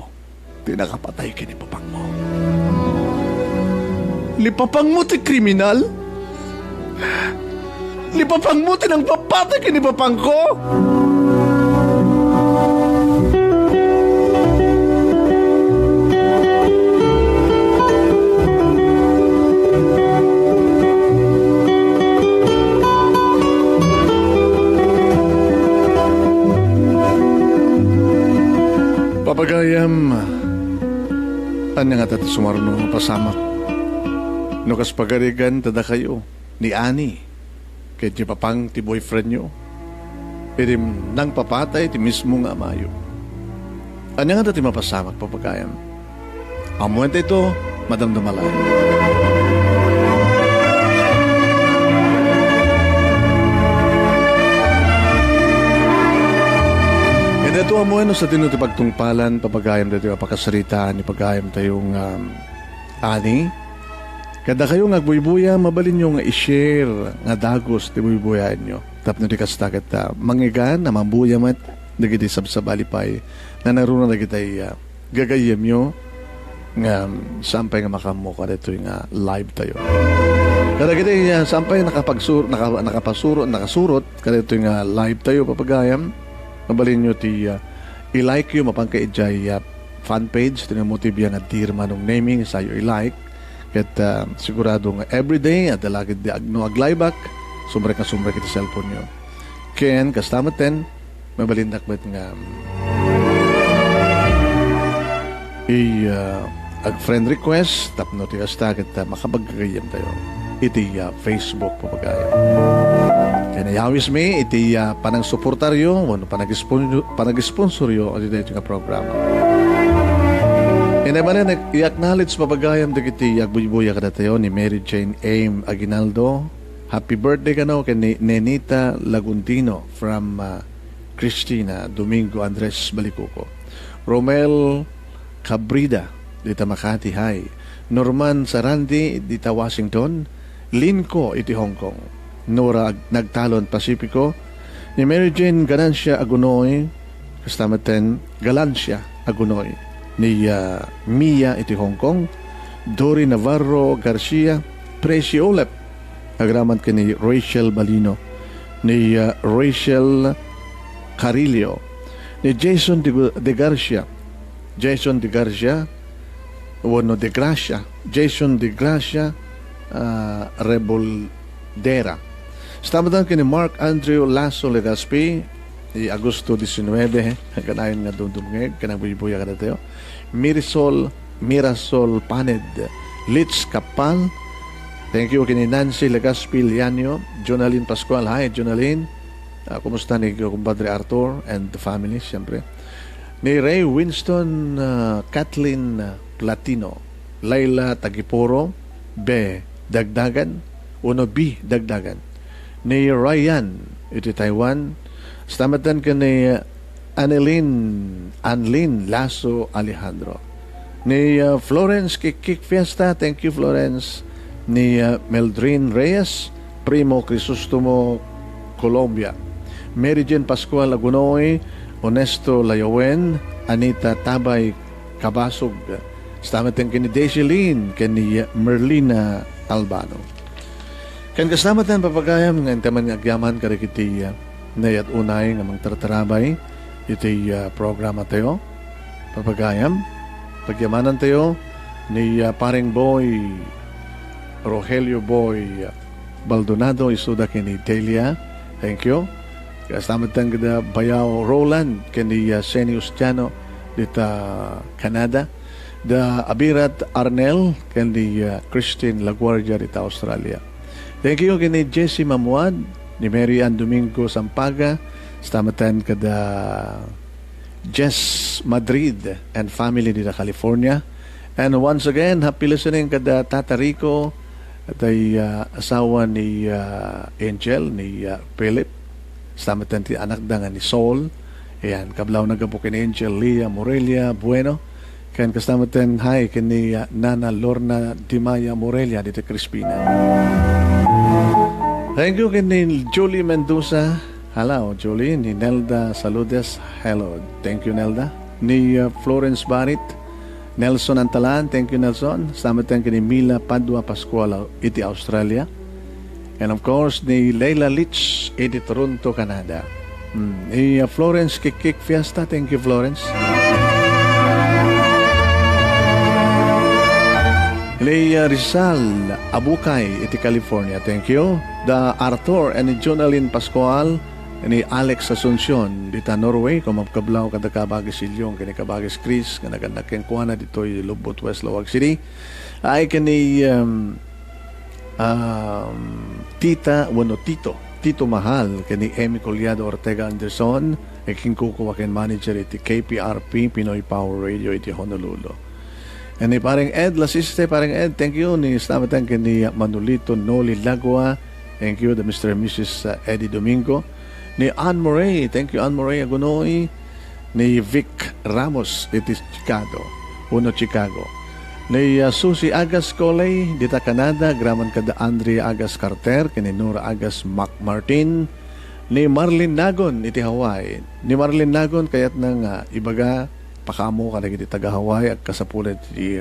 ti nakapatay ken ni papangmo. Ni papangmo ti kriminal? Ni papangmo ti nangpapatay ken ni papangko? Papagayam, ania ngata ti sumarno nga pasamak? No kas pagarigan ta dakayo ni Ani ket ni papang ti boyfriendyo, idi nangpapatay ti mismo nga amayo. Ania ngata ti mapasamak, papagayam? Ammoen daytoy, madamdama laeng. Ket daytoy ammoen no sadino ti pagtungpalan, papagayam, daytoy a pakasaritaan ni pagayamtayo nga Ani, kadakayo nga agbuybuya, mabalinyo nga i-share nga dagus ti buybuyaenyo. Tapno di kasta ket, ah, mangngeg a mambuya met dagiti sabsabali pay nga nangruna dagiti, ah, gagayyemyo nga, mm, saan pay nga makaammo kadaytoy nga live tayo. Kadagiti, ah, saan pay nakapagsur-, naka-, nakapasuro-, nakasurot kadaytoy nga live tayo, papagayam, mabalinyo ti, ah, i-like yo, mapanka idiay, ah, fan page, ti namutib nga Dear Manong Nemi, sayo i-like. Ket, ah, sigurado nga everyday, adda la ketdi ag-, no aglaybak, sumrek nga sumrek iti cellphone yo. Ken, kasta metten, mabalindak met nga, mm, i, ah, ag-friend request, tapno ti kasta ket, ah, makapagkagayyem tayo iti, ah, Facebook, papagayam. Ken ayawismi iti, ah, panangsuportaryo wenno panag-spon-, panag-sponsoryo iti daytoy nga programa. Ken manen, i-acknowledge, papagayam, dagiti agbuybuya kadatayo ni Mary Jane M. Aguinaldo. Happy birthday kano ken ni Nenita Laguntino from, ah, Christina Domingo Andres Balicuco. Romel Cabrida, dita Makati High. Norman Sarandi, dita Washington. Linco iti Hong Kong. Nora Ag-, Nagtalon, Pacifico. Ni Mary Jane Ganancia Agunoy, kasta metten Galancia Agunoy. Ni, ah, Mia iti Hong Kong. Dory Navarro Garcia, Presi Olep, Agraman ken ni Rachel Balino, ni, ah, Rachel Carillo, ni Jason de, de Garcia, Jason de Garcia, wenno de Gracia, Jason de Gracia, ah, Reboldera. Stamatan ken ni Mark Andrew Lasso Legaspi, ni Agosto diecinuebe, kanayon nga dumdumngeg, ken agbuybuya kadatayo. Mirisol, Mirasol Paned, Litz Kapal. Thank you ken ni Nancy Legaspi Lianio, Jonalyn Pascual. Hi, Jonalyn. Ah, kumusta ni kumpadre Arthur and the family, siyempre? Ni Ray Winston, ah, Kathleen Platino, Laila Tagipuro, Be Dagdagan, uno B Dagdagan. Ni Ryan iti Taiwan, stamatan ken ni Annelyn, Anlin Lasso Alejandro. Ni, ah, Florence Kikik Fiesta, thank you, Florence. Ni, ah, Meldrin Reyes, Primo Crisostomo, Colombia. Mary Jane Pascual Agunoy, Onesto Layawen, Anita Tabay Kabasog, stamatan ken ni Daisy Lynn, ken ni Merlina Albano. Ken kasta met, papagayam, nga intaman nga agyaman kadagiti, ah, nayat unay nga mangtartarabay iti, ah, programa tayo. Papagayam, pagyamanantayo ni, ah, Pareng Boy, Rogelio Boy, ah, Baldonado, isuda ken ni Delia. Thank you. Kasta met ken da Bayao Roland ken ni, ah, Seni Ustiano dita Canada. Da Abirat Arnel ken ni, ah, Christine Laguardia dita Australia. Thank you ken ni Jessie Mamuad, ni Mary Ann Domingo Sampaga, stamatan ken da Jess Madrid and family dita California. And once again, happy listening kada Tata Rico, tay, ah, asawa ni, ah, Angel, ni, ah, Philip. Stamatan ti anakda nga ni Saul. Ayan, kablawna gapu ken Angel Lia Morelia Bueno. Ken kasta met ten hi ken ni, ah, Nana Lorna Dimaya Morelia dita Crispina. Thank you ken ni Julie Mendoza. Hello, Julie. Ni Nelda Saludes. Hello. Thank you, Nelda. Ni, uh, Florence Barit. Nelson Antalan. Thank you, Nelson. Stamatan ken ni Mila Padua Pascual iti Australia. And of course, ni Leila Leach iti Toronto, Canada. Hmm, ni, uh, Florence Kikik Fiesta. Thank you, Florence. Leia Rizal Abukay iti California. Thank you. Da Arthur and ni Jonalyn Pascual, ni Alex Asuncion, dita Norway, kumabkablaw kada kabagis Ilyong, ken ni kabagis Chris, nga nagannak kenkuana ditoy Lubot West Laoag City. Ay ken ni, um, um, Tita, wenno Tito, Tito Mahal, ken ni Emmy Collado Ortega Anderson, a kinkukuwa ken manager iti K P R P, Pinoy Power Radio iti Honolulu. And ni Pareng Ed Lasiste, Pareng Ed, thank you. Ni stamatan ken ni Manolito Noli Lagua, thank you. The Mister and Missus, uh, Eddie Domingo. Ni Anne Murray, thank you, Anne Murray Agunoy. Ni Vic Ramos iti Chicago, wenno Chicago. Ni, uh, Susie Agas Coley, dita Canada, agraman kada Andrea Agas Carter, ken ni Nora Agas Mac Martin. Ni Marlene Nagon iti Hawaii. Ni Marlene Nagon, kayatna nga ibaga, pakaammo kadagiti taga-Hawaii, agkasapul iti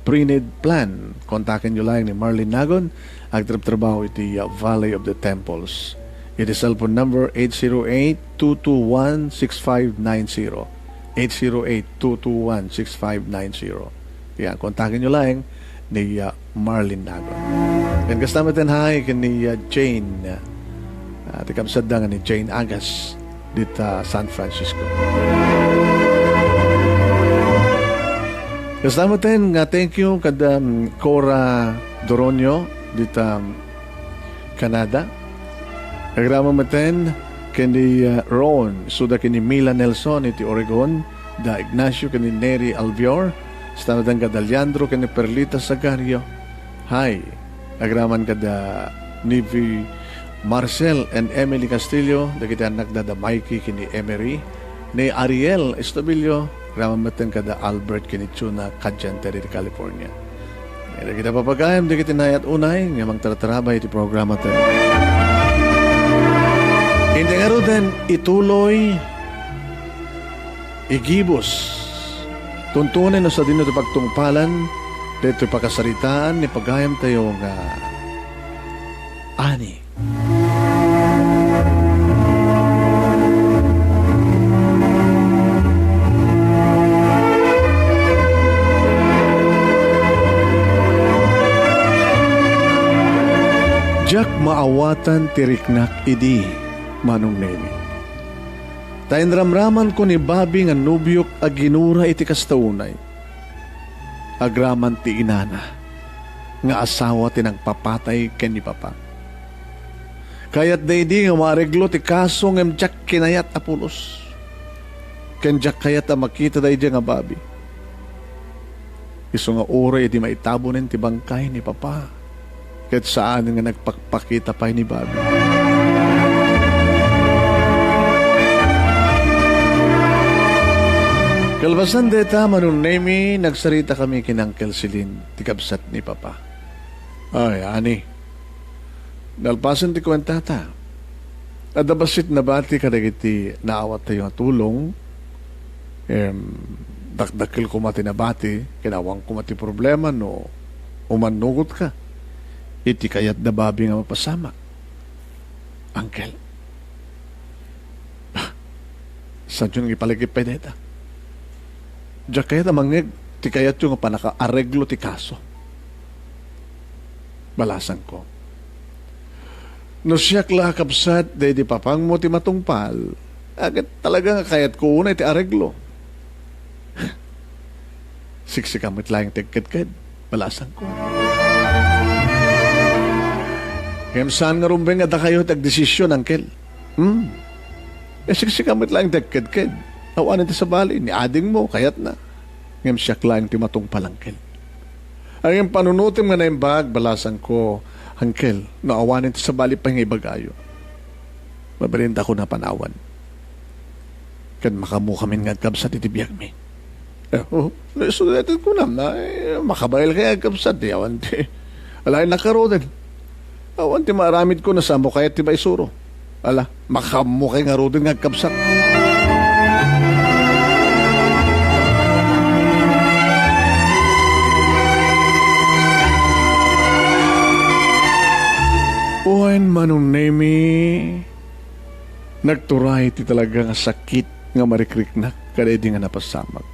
pre-need plan. Kontakenyo laeng ni Marlene Nagon, agtrabtrabaho iti, uh, Valley of the Temples. Iti cellphone number, eight zero eight, two two one, six five nine zero. Eight zero eight, two two one, six five nine zero. Yan, kontakenyo laeng ni, uh, Marlene Nagon. Ken kasta met ten hi ken ni, uh, Jane, uh, ti kabsatda nga ni Jane Agas dita San Francisco. Kasta met ten nga thank you kada, um, Cora Doronio dita, um, Canada. Agraman met ten ken ni, uh, Ron, isuda ken ni Mila Nelson iti Oregon, da Ignacio ken ni Neri Albior, stamatan kada Leandro ken ni Perlita Sagario. Hi, agraman kada Nivi Marcel and Emily Castillo, dagiti annakda da Mikey ken ni Emery, ni Ariel Estabillo, agraman met ten kada Albert ken ni Chuna Kadianter iti California. Dagiti papagayam dagiti nayat unay nga mangtartarabay iti programa tayo. Indi ngaruden, ituloy, igibus. Tuntunen no sadino ti pagtungpalan, daytoy pakasaritaan ni pagayam tayo nga Ani. Diak maawatan ti riknak idi, Manong Nemi. Ta inramramanko ni Bobby nga nobiok a ginura iti kasta unay. Agraman ti inana nga asawa ti nagpapatay ken ni Papa. Kayatda idi nga maareglo ti kaso ngem diak kinayat a pulos. Ken diak kayat a makita daydiay nga Bobby. Isu nga uray idi maitabunen ti bangkay ni Papa, ket saan nga nagpakpakita pay ni Bobby. Kalpasan dayta, Manong Nemi, nagsaritakami ken Uncle Celine, ti kabsat ni Papa. Ay, ani, nalpasen ti kuentata. Adda bassit nabati kadagiti naawattayo nga tulong. Em, dakdakkel koma ti nabati, ken awan koma ti problema no umannugotka iti kayatda Bobby nga mapasamak. Uncle. Ah, saanyo nga ipalagip pay dayta? Diak kayat a mangngeg ti kayatyo nga pannakaareglo ti kaso. Balasangko. No siak la a kabsat daydi papangmo ti matungpal, a, ket talaga nga kayatko unay ti areglo. Siksikam met laeng ti agkedked, balasangko. Ngem saan nga rumbeng nga dakayo ti agdesisyon, Uncle. Hmm? E, siksikam met laeng ti agkedked. Awanen ti sabali, ni adingmo, kayatna. Ngem siak laeng ti matungpal, Uncle. Ngem panunotem nga naimbag, balasangko, Uncle, no awanen ti sabali pay nga ibagayo. Mabalindak a panawan. Ken makaammokamin nga agkabsat iti biagmi. E, o, no isu daytoy kunam, ay, makabaelkay nga agkabsat, di awan ti, ala, ay, nakaruden. Awan ti maaramidko no saanmo kayat ti maisuro. Ala, makaammokay ngaruden nga agkabsat. Wen, Manong Nemi, nagturay ti talaga nga sakit nga marikriknak kadaydi nga napasamak.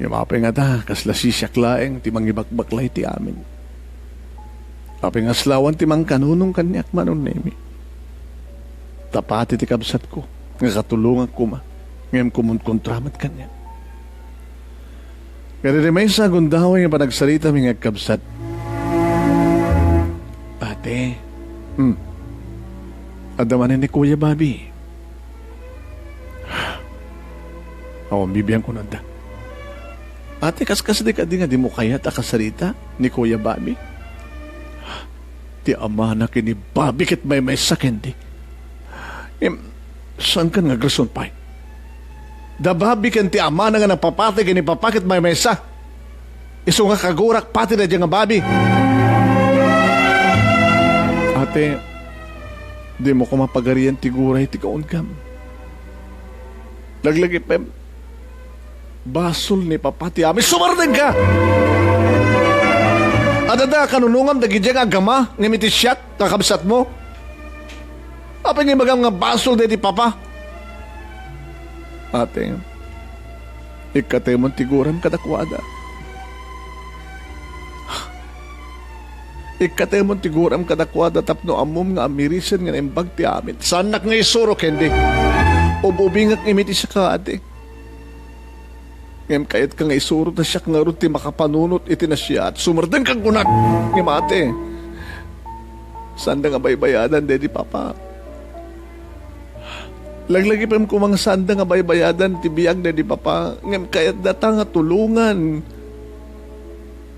Ngem apay ngata, kasla sisiak laeng ti mangibakbaklay ti amin. Apay nga aslawan ti mangkanunong kaniak, Manong Nemi? Ta pati ti kabsatko nga katulongak koma, ngem kumunkontra met kaniak. Kadaydi maysa a gundaway nga panagsaritami nga agkabsat. Ate, hmm, adda manen ni Kuya Bobby. Awan bibiangko no adda. Ate, kaskasdi kadi nga dimo kayat a kasarita ni Kuya Bobby? Ti amana ken ni Bobby ket maymaysa, Candy. Em, saankan nga agrason pay? Da Bobby ken ti amana nga nagpapatay ken ni Papa ket maymaysa. Isu nga kagurak pati daydiay nga Bobby. Ate, dimo koma pagarian ti guray ti kaungam. Laglagipem, basol ni Papa ti amin. Sumardengka! Adda kanunongam dagidiay nga agama ngem iti siak, kakabsatmo? Apay nga ibagam nga basol daydi Papa? Ate, ikkatemon ti guram kadakuada. Ikkatemon ti guram kadakuada tapno ammom nga amirisen nga naimbag ti amin. Saannak nga isuro, Candy. Ub-ubingak ngem iti sika, ate. Ngem kayatka nga isuro ta siak ngarud ti makapanunot iti nasayaat. Sumardengka, kunak. Ngem, ate, saanda nga baybayadan daydi Papa. Laglagipem koma nga saanda nga baybayadan ti biag daydi Papa, ngem kayatdata nga tulongan.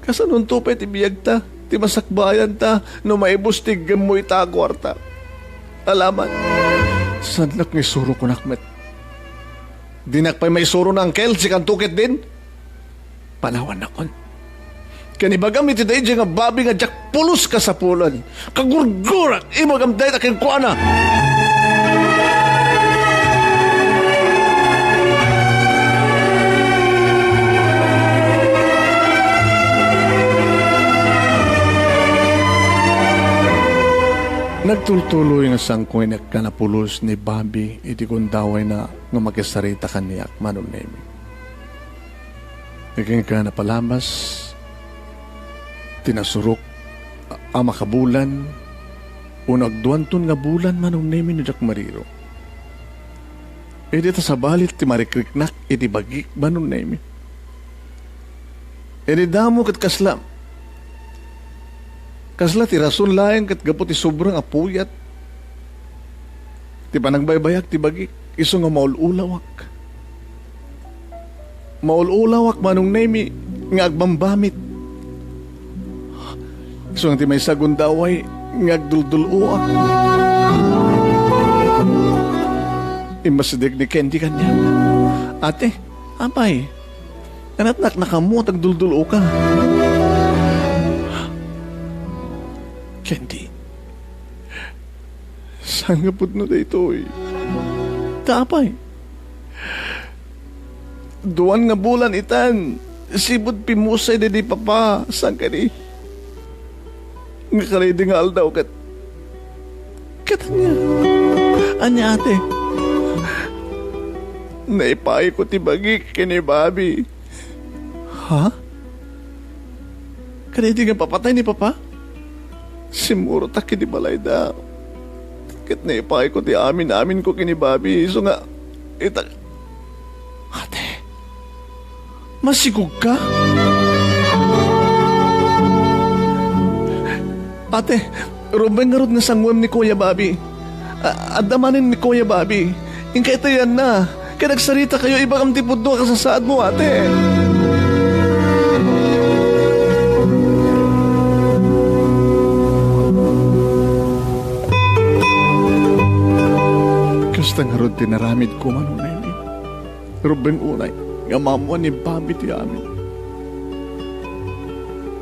Kasanonto pay ti biagta, ti masakbayanta no maibus ti iggemmo ita a kuarta? Alaman, saannak nga isuro, kunak met. Dinak pay maisuro, Uncle, sikanto ketdin? Panawannakon. Ken ibagam iti daydiay nga Bobby nga diak pulos kasapulan. Kagurgurak, ibagam dayta kenkuana. Nagtultuloy nga sanko nga inekka napulos ni Bobby iti gundawayna nga makisarita kaniak, Manong Nemi. Kenka napalabas ti nasurok a makabulan, o nagduanton nga bulan, Manong Nemi, no diak mariro. Idi ta sabali ti marikriknak iti bagik, Manong Nemi. Idi damo ket kasla, kasla ti rason laeng ket gapu ti sobra nga puyat ti panagbaybayak ti bagik, isu nga maul-ulawak. Maul-ulawak, Manong Nemi, nga agbambamit. Isu nga ti maysa a gundaway nga agduldul-oak. Immasideg ni Candy kaniak. Ate, apay, kanatnak nakammo, agduldul-oka. Candy, saan nga pudno daytoy? Ta apay? Duan nga bulan itan, sipud pimmusay daydi papa, saan kadi? Nga kadaydi nga aldaw ket, ket ania? Ania, ate? Naipayko ti bagik ken ni Bobby. Ha? Kadaydi nga papatay ni papa? Simmurotak iti balayda. Ket naipayko ti amin-aminko ken ni Bobby. Isu nga, ita-, Ate, masikogka? Ate, rumbeng ngarud nga sanguem ni Kuya Bobby. A-, adda manen ni Kuya Bobby. Inka itayanna. Ket agsarita kayo, ibagam ti pudno a kasasaadmo, ate. Kasta ngarud ti naramidko, Manong Nemi. Rumbeng unay nga maammoan ni Bobby ti amin.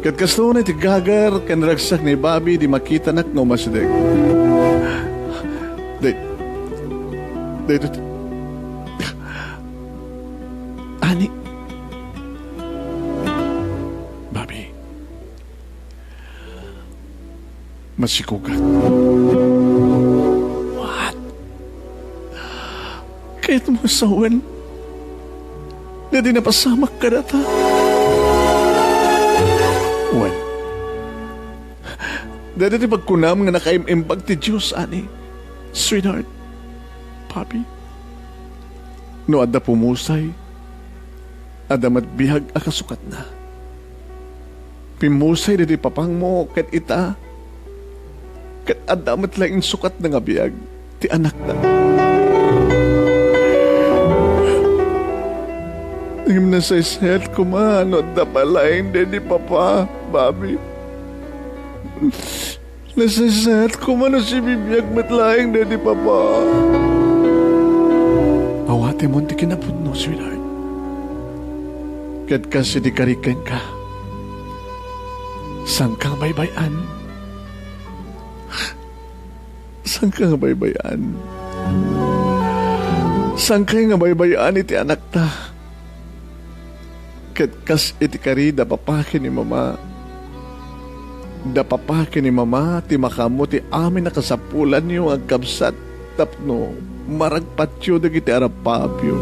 Ket kastoy ti gagar ken ragsak ni Bobby idi makitanak nga umasideg. Day, day, day, ani? Bobby, masikogak. What? Kayatmo a sawen daydi napasamak kadata? Wen, daydi ti pagkunam nga nakaim-imbag ti Dios, ani, sweetheart, papi. No adda pumusay, adda met biag a kasukatna. Pimmusay daydi papangmo ket ita, ket adda met laeng insukatna nga biag ti anakna. Ngem nasaysayat koma no adda pay laeng daydi papa, Bobby. Nasaysayat koma no sibibiag met laeng daydi papa. Awatemon ti kinapudno, sweetheart. Ket kas iti kari kenka, saanka nga baybay-an? Saanka nga baybay-an? Saanka nga baybay-an iti anakta? Ket kas iti kari da papa ken ni mama, da papa ken ni mama ti makaammo ti amin a kasapulanyo nga agkabsat tapno maragpatyo dagiti arapapyo.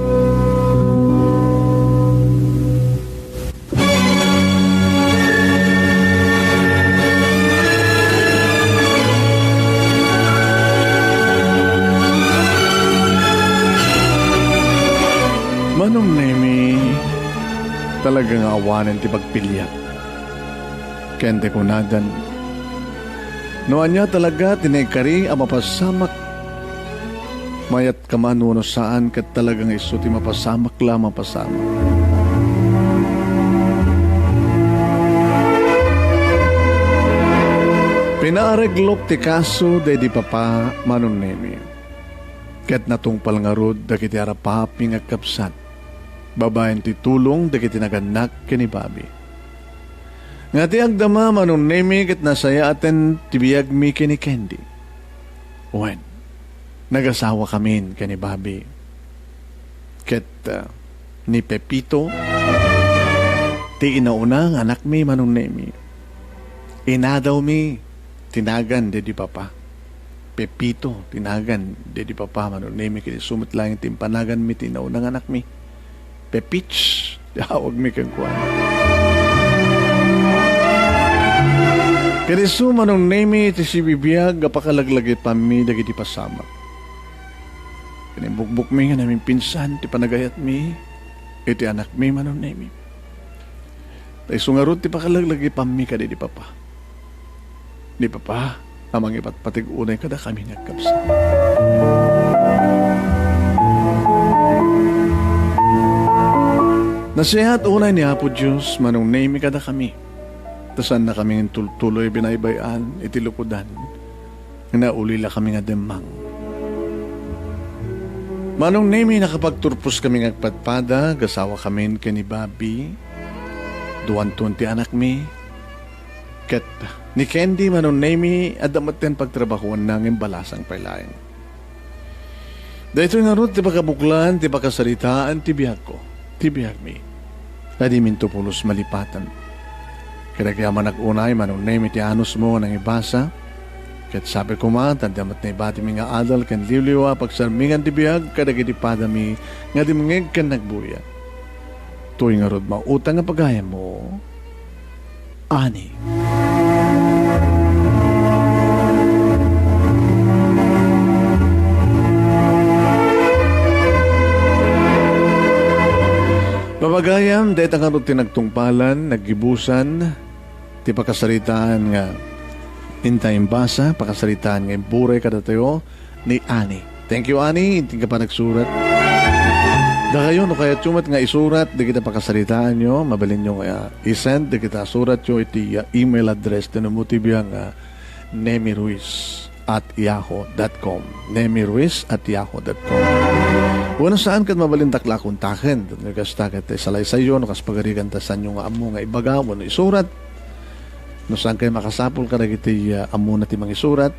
Manong Nemi, talaga nga awanen ti pagpiliak. Ken ti kunadan, no ania talaga ti naikari a mapasamak, mayat ka man wenno saan, ket talaga nga isu ti mapasamak la a mapasamak. Pinaareglok ti kaso daydi papa, Manong Nemi. Ket natungpal ngarud dagiti arapapmi nga agkabsat, babaen ti tulong dagiti nagannak ken ni Bobby. Nga ti agdama, Manong Nemi, ket nasayaaten ti biagmi ken ni Candy. Wen, nagasawakamin ken ni Bobby. Ket, ah, ni Pepito, ti inauna nga anakmi, Manong Nemi, inadawmi ti nagan daydi papa. Pepito ti nagan daydi papa, Manong Nemi, ket isu met laeng ti impanaganmi ti nauna nga anakmi. Pepich ti awagmi kenkuana. Ket isu, Manong Nemi, ti sibibiag a pakalaglagipanmi dagiti pasamak. Ket imbukbokmi nga naminpinsan ti panagayatmi iti anakmi, Manong Nemi. Ta isu ngarud ti pakalaglagipanmi kadaydi papa. Ni papa a mangipatpateg unay kadakami nga agkabsat. Nasayaat unay ni Apo Dios, Manong Nemi, kadakami. Ta saannakami nga intultuloy binaybay-an iti lukodan nga naulilakami nga demmang. Manong Nemi, nakapagturposkami nga agpadpada, agasawakamin ken ni Bobby. Duanton ti anakmi. Ket ni Candy, Manong Nemi, adda metten pagtrabahoanna ngem balasang pay laeng. Daytoy ngarud ti pakabuklan ti pakasaritaan ti biagko, ti biagmi. Kadi minto pulos malipatan. Ket agyamanak unay, Manong Nemi, ti anusmo nga nangibasa. Ket sapay koma, ta adda met naibatimi nga adal ken liwliwa a pagsarmingan ti biag kadagiti padami nga dimngeg ken nagbuya. Toy ngarud mautang nga pagayammo, Ani. Papagayam, dayta ngarud ti nagtungpalan, naggibusan, ti pakasaritaan nga inta imbasa, pakasaritaan nga imburay kadatayo ni Ani. Thank you, Ani, inting ka pa nagsurat. Dakayo, no kayatyo met nga isurat dagiti pakasaritaanyo, mabalinyo nga isend dagiti suratyo iti, ah, email address ti Nemo T V nga nemiruiz at yahoo dot com. Nemiruiz at yahoo dot com. Wenno saan ket mabalintak la a kontaken. No kasta ket isalaysayyo, no kas pagarigan ta saanyo nga ammo nga ibaga wenno isurat. No saan kay makasapul kadagiti, ah, ammona ti mangisurat,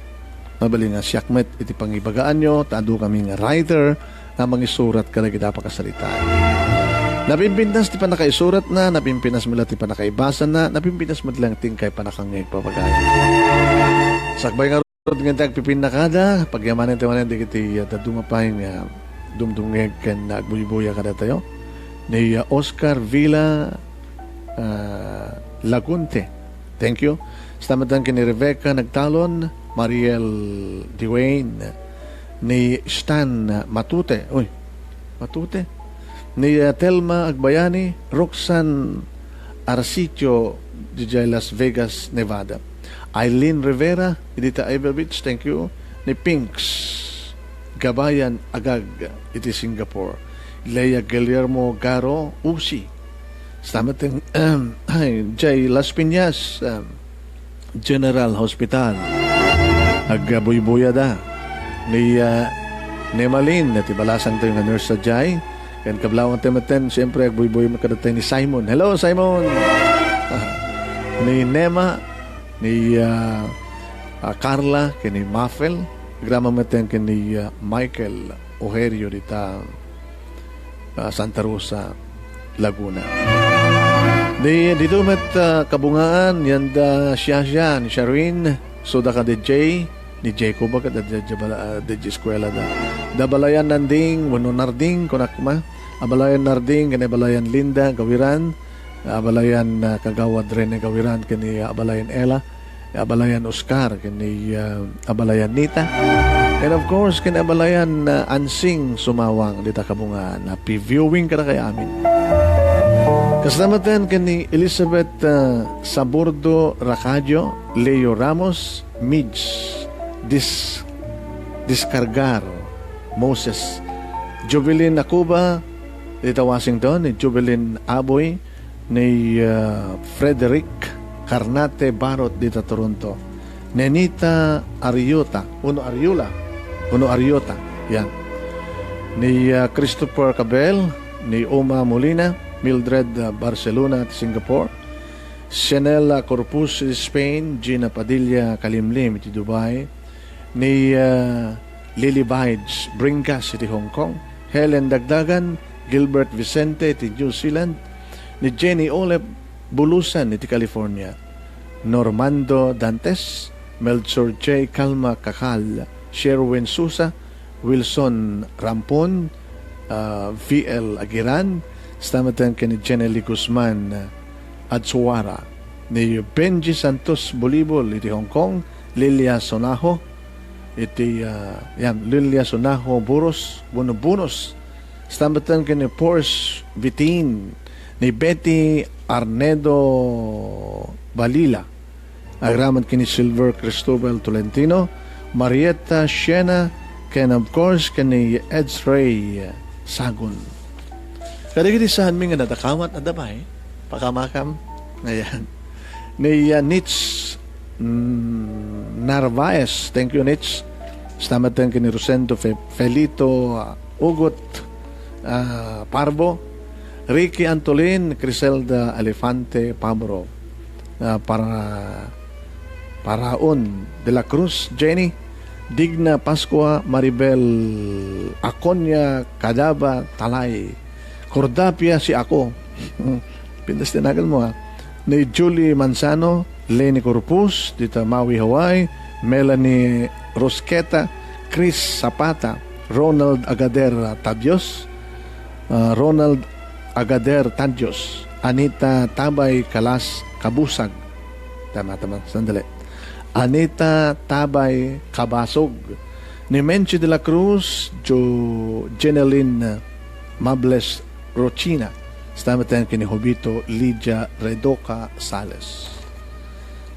mabalin nga siak met iti pangibagaanyo, ta adu kami nga writer nga mangisurat kadagiti pakasaritaan. Napimpintas ti pannakaisuratna, napimpintas met la ti pannakaibasana, napimpintas met la ti inkay pannakangngeg, papagayam. Sakbay ngarud nga ti agpipinnakada, pagyamanen ti manen dagiti, ah, dadduma pay nga dumdumngeg ken agbuybuya kadatayo. Ni, ah, Oscar Villa, ah, Lagunte. Thank you. Kasta met ken ni Rebecca Nagtalon, Mariel Dwayne, ni Stan Matute. Uy, Matute. Ni, ah, Telma Agbayani, Roxanne Arsicio, didiay Las Vegas, Nevada. Eileen Rivera, dita Ever Beach, thank you. Ni Pinks Gabayan Agag, iti Singapore. Lea Guillermo Garo, Usi. Kasta met ken, ay, jay Las Piñas, um, General Hospital. Agbuybuyada. Ni, ah, Nemalin, ti balasangtayo nga nurse sadiay. Ken kablawangtayo metten, siyempre, agbuybuya met kadatayo ni Simon. Hello, Simon! Ah, ni Nema, ni, ah, ah, Carla, ken ni Mafel. Agraman metten ken ni, ah, Michael Ojerio dita, ah, Santa Rosa, Laguna. Di, dito met, ah, kabungaan, yanda siasya, ni Sharwin, so da ka D J, ni Jacob, ka da, da, da, da, da, eskwela da. Da balayan Nanding, wenno Narding, kunak ma. Abalayan Narding, ken abalayan Linda, Gawiran, abalayan, ah, Kagawad Rene Gawiran, ken ni abalayan Ella, abalayan Oscar, ken ni, ah, abalayan Nita. And of course, ken abalayan, ah, Ansing Sumawang, dita kabungaan. Happy viewing kadakayo amin. Kasta metten ken ni Elizabeth, ah, Saburdo Racadio, Leo Ramos, Mids, Dis-, Discargar, Moses, Jubilin Acuba, dita Washington, ni Jubilin Aboy, ni, ah, Frederick Carnate Barot dita Toronto, Nenita Ariota, wenno Ariola, wenno Ariota, yan. Ni, ah, Christopher Cabel, ni Uma Molina, Mildred, ah, Barcelona ti Singapore, Chanel, ah, Corpus ti Spain, Gina Padilla Kalimlim iti Dubai, ni, ah, Lily Bides Bringas iti Hong Kong, Helen Dagdagan, Gilbert Vicente iti New Zealand, ni Jenny Olep Bulusan iti California, Normando Dantes, Melchor J Calma Kakal, Sherwin Sousa, Wilson Rampon, ah, V L Aguiran, kasta met ken ni Jenny Lee Guzman, ah, Adsuara, ni Benji Santos Bulibol iti Hong Kong, Lilia Sonajo, iti, ah, yan, Lilia Sonajo Buros, Buno-, Bunos, kasta met ken ni Porsche Vitin, ni Betty Arnedo Balila, agraman ken ni Silver Cristobal Tolentino, Marietta Siena, ken of course, ken ni Eds Ray Sagon. Kadagiti saanmi nga nadakamat a dabay, pakamakam. Ayan. Ni, uh, Nitz, mm, Narvaez. Thank you, Nitz. Kasta met ken ni Rosendo Fe-, Felito, uh, Ugot, ah, Parbo, Ricky Antolin, Criselda Elefante Pabro, ah, para, Paraon de la Cruz, Jenny, Digna Pascua, Maribel Aconia, Kadaba, Talay, Cordapia, si ako. Pintas ti naganmo, ah. Ni Julie Manzano, Leni Corpus, dita Maui, Hawaii, Melanie Rosqueta, Chris Zapata, Ronald Agader Tadios, ah, Ronald Agader Tadios, Anita Tabay Kalas Kabusag. Tama, tama. Sandali. Anita Tabay Kabasog. Ni Menchi de la Cruz, Jo-, Jeneline Mables Rochina. Kasta met ken ni Jovito Lydia Redoca Sales.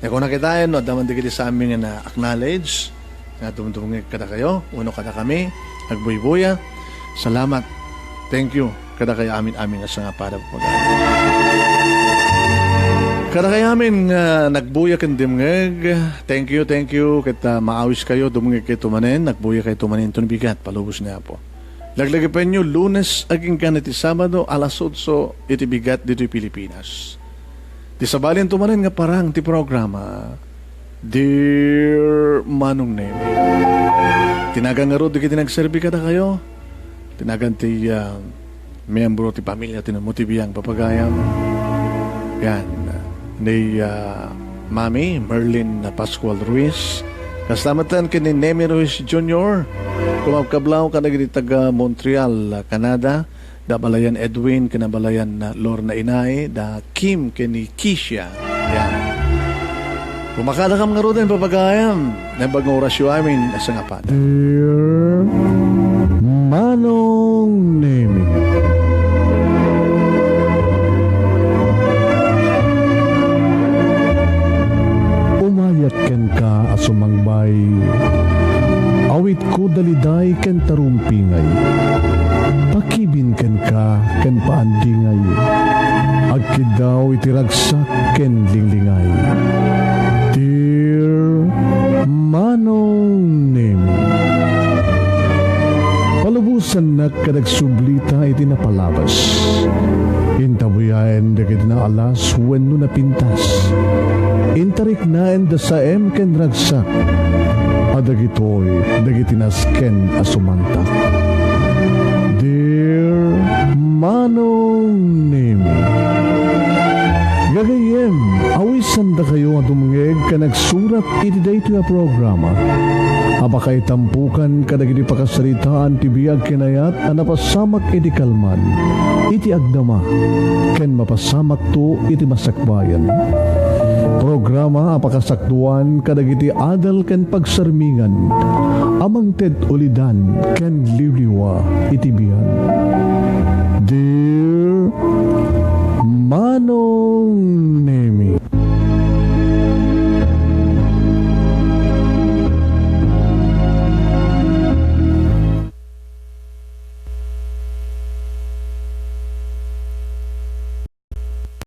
Nia, kunakitaen no adda man dagiti saanmi nga na-acknowledge, nga dumdumngeg kadakayo, wenno kadakami, agbuybuya. Salamat. Thank you. Kadakayo amin-amin a sangapada, papagayam. Kadakayo amin nga nagbuya ken dumngeg, thank you, thank you. Ket, ah, maawiskayo, dumngegkayo manen, nagbuyakayo manen, inton bigat, palubos ni Apo. Laglagipenyo, Lunes agingga iti Sabado, alas otso iti bigat ditoy Pilipinas. Ti sabalinto manen nga parang ti programa, Dear Manong Nemi. Ti nagan ngarud dagiti nagserbi kadakayo. Ti nagan ti, ah, miyembro ti pamilya ti nammo ti biag, papagayam. Yan. Ni, ah, Mami Merlin Pascual Ruiz. Kasta met ken ni Nemi Ruiz Junior. Kumakablaw kadagiti taga Montreal, Canada. Da Balayan Edwin, ken da Balayan Lorna Inay, da Kim, ken ni Kisha. Yan. Kumakadakam ngaruden, papagayam. Naimbag nga orasyo amin, a sangapada. Dear Manong Nemi. Umayat kenka a sumangbay. Awitko daliday ken tarumpingay. Pakibin kenka ken paandingay. Agkiddaw iti ragsak ken linglingay. Dear Manong Nemi. Palubosannak ket agsublita iti napalabas. Intabuyaen dagiti naalas wenno napintas. Intariknaen da saem ken ragsak. A dagitoy dagiti nasken a sumantak. Dear Manong Nemi. Gagayyem, awisandakayo a dumngeg ken agsurat iti daytoy a programa a pakaitampukan kadagiti pakasaritaan ti biag ken ayat a napasamak iti kalman, iti agdama, ken mapasamakto iti masakbayan. Programa a pakasakdoan kadagiti adal ken pagsarmingan a mangted ulidan ken liwliwa iti biag. Dear Manong Nemi.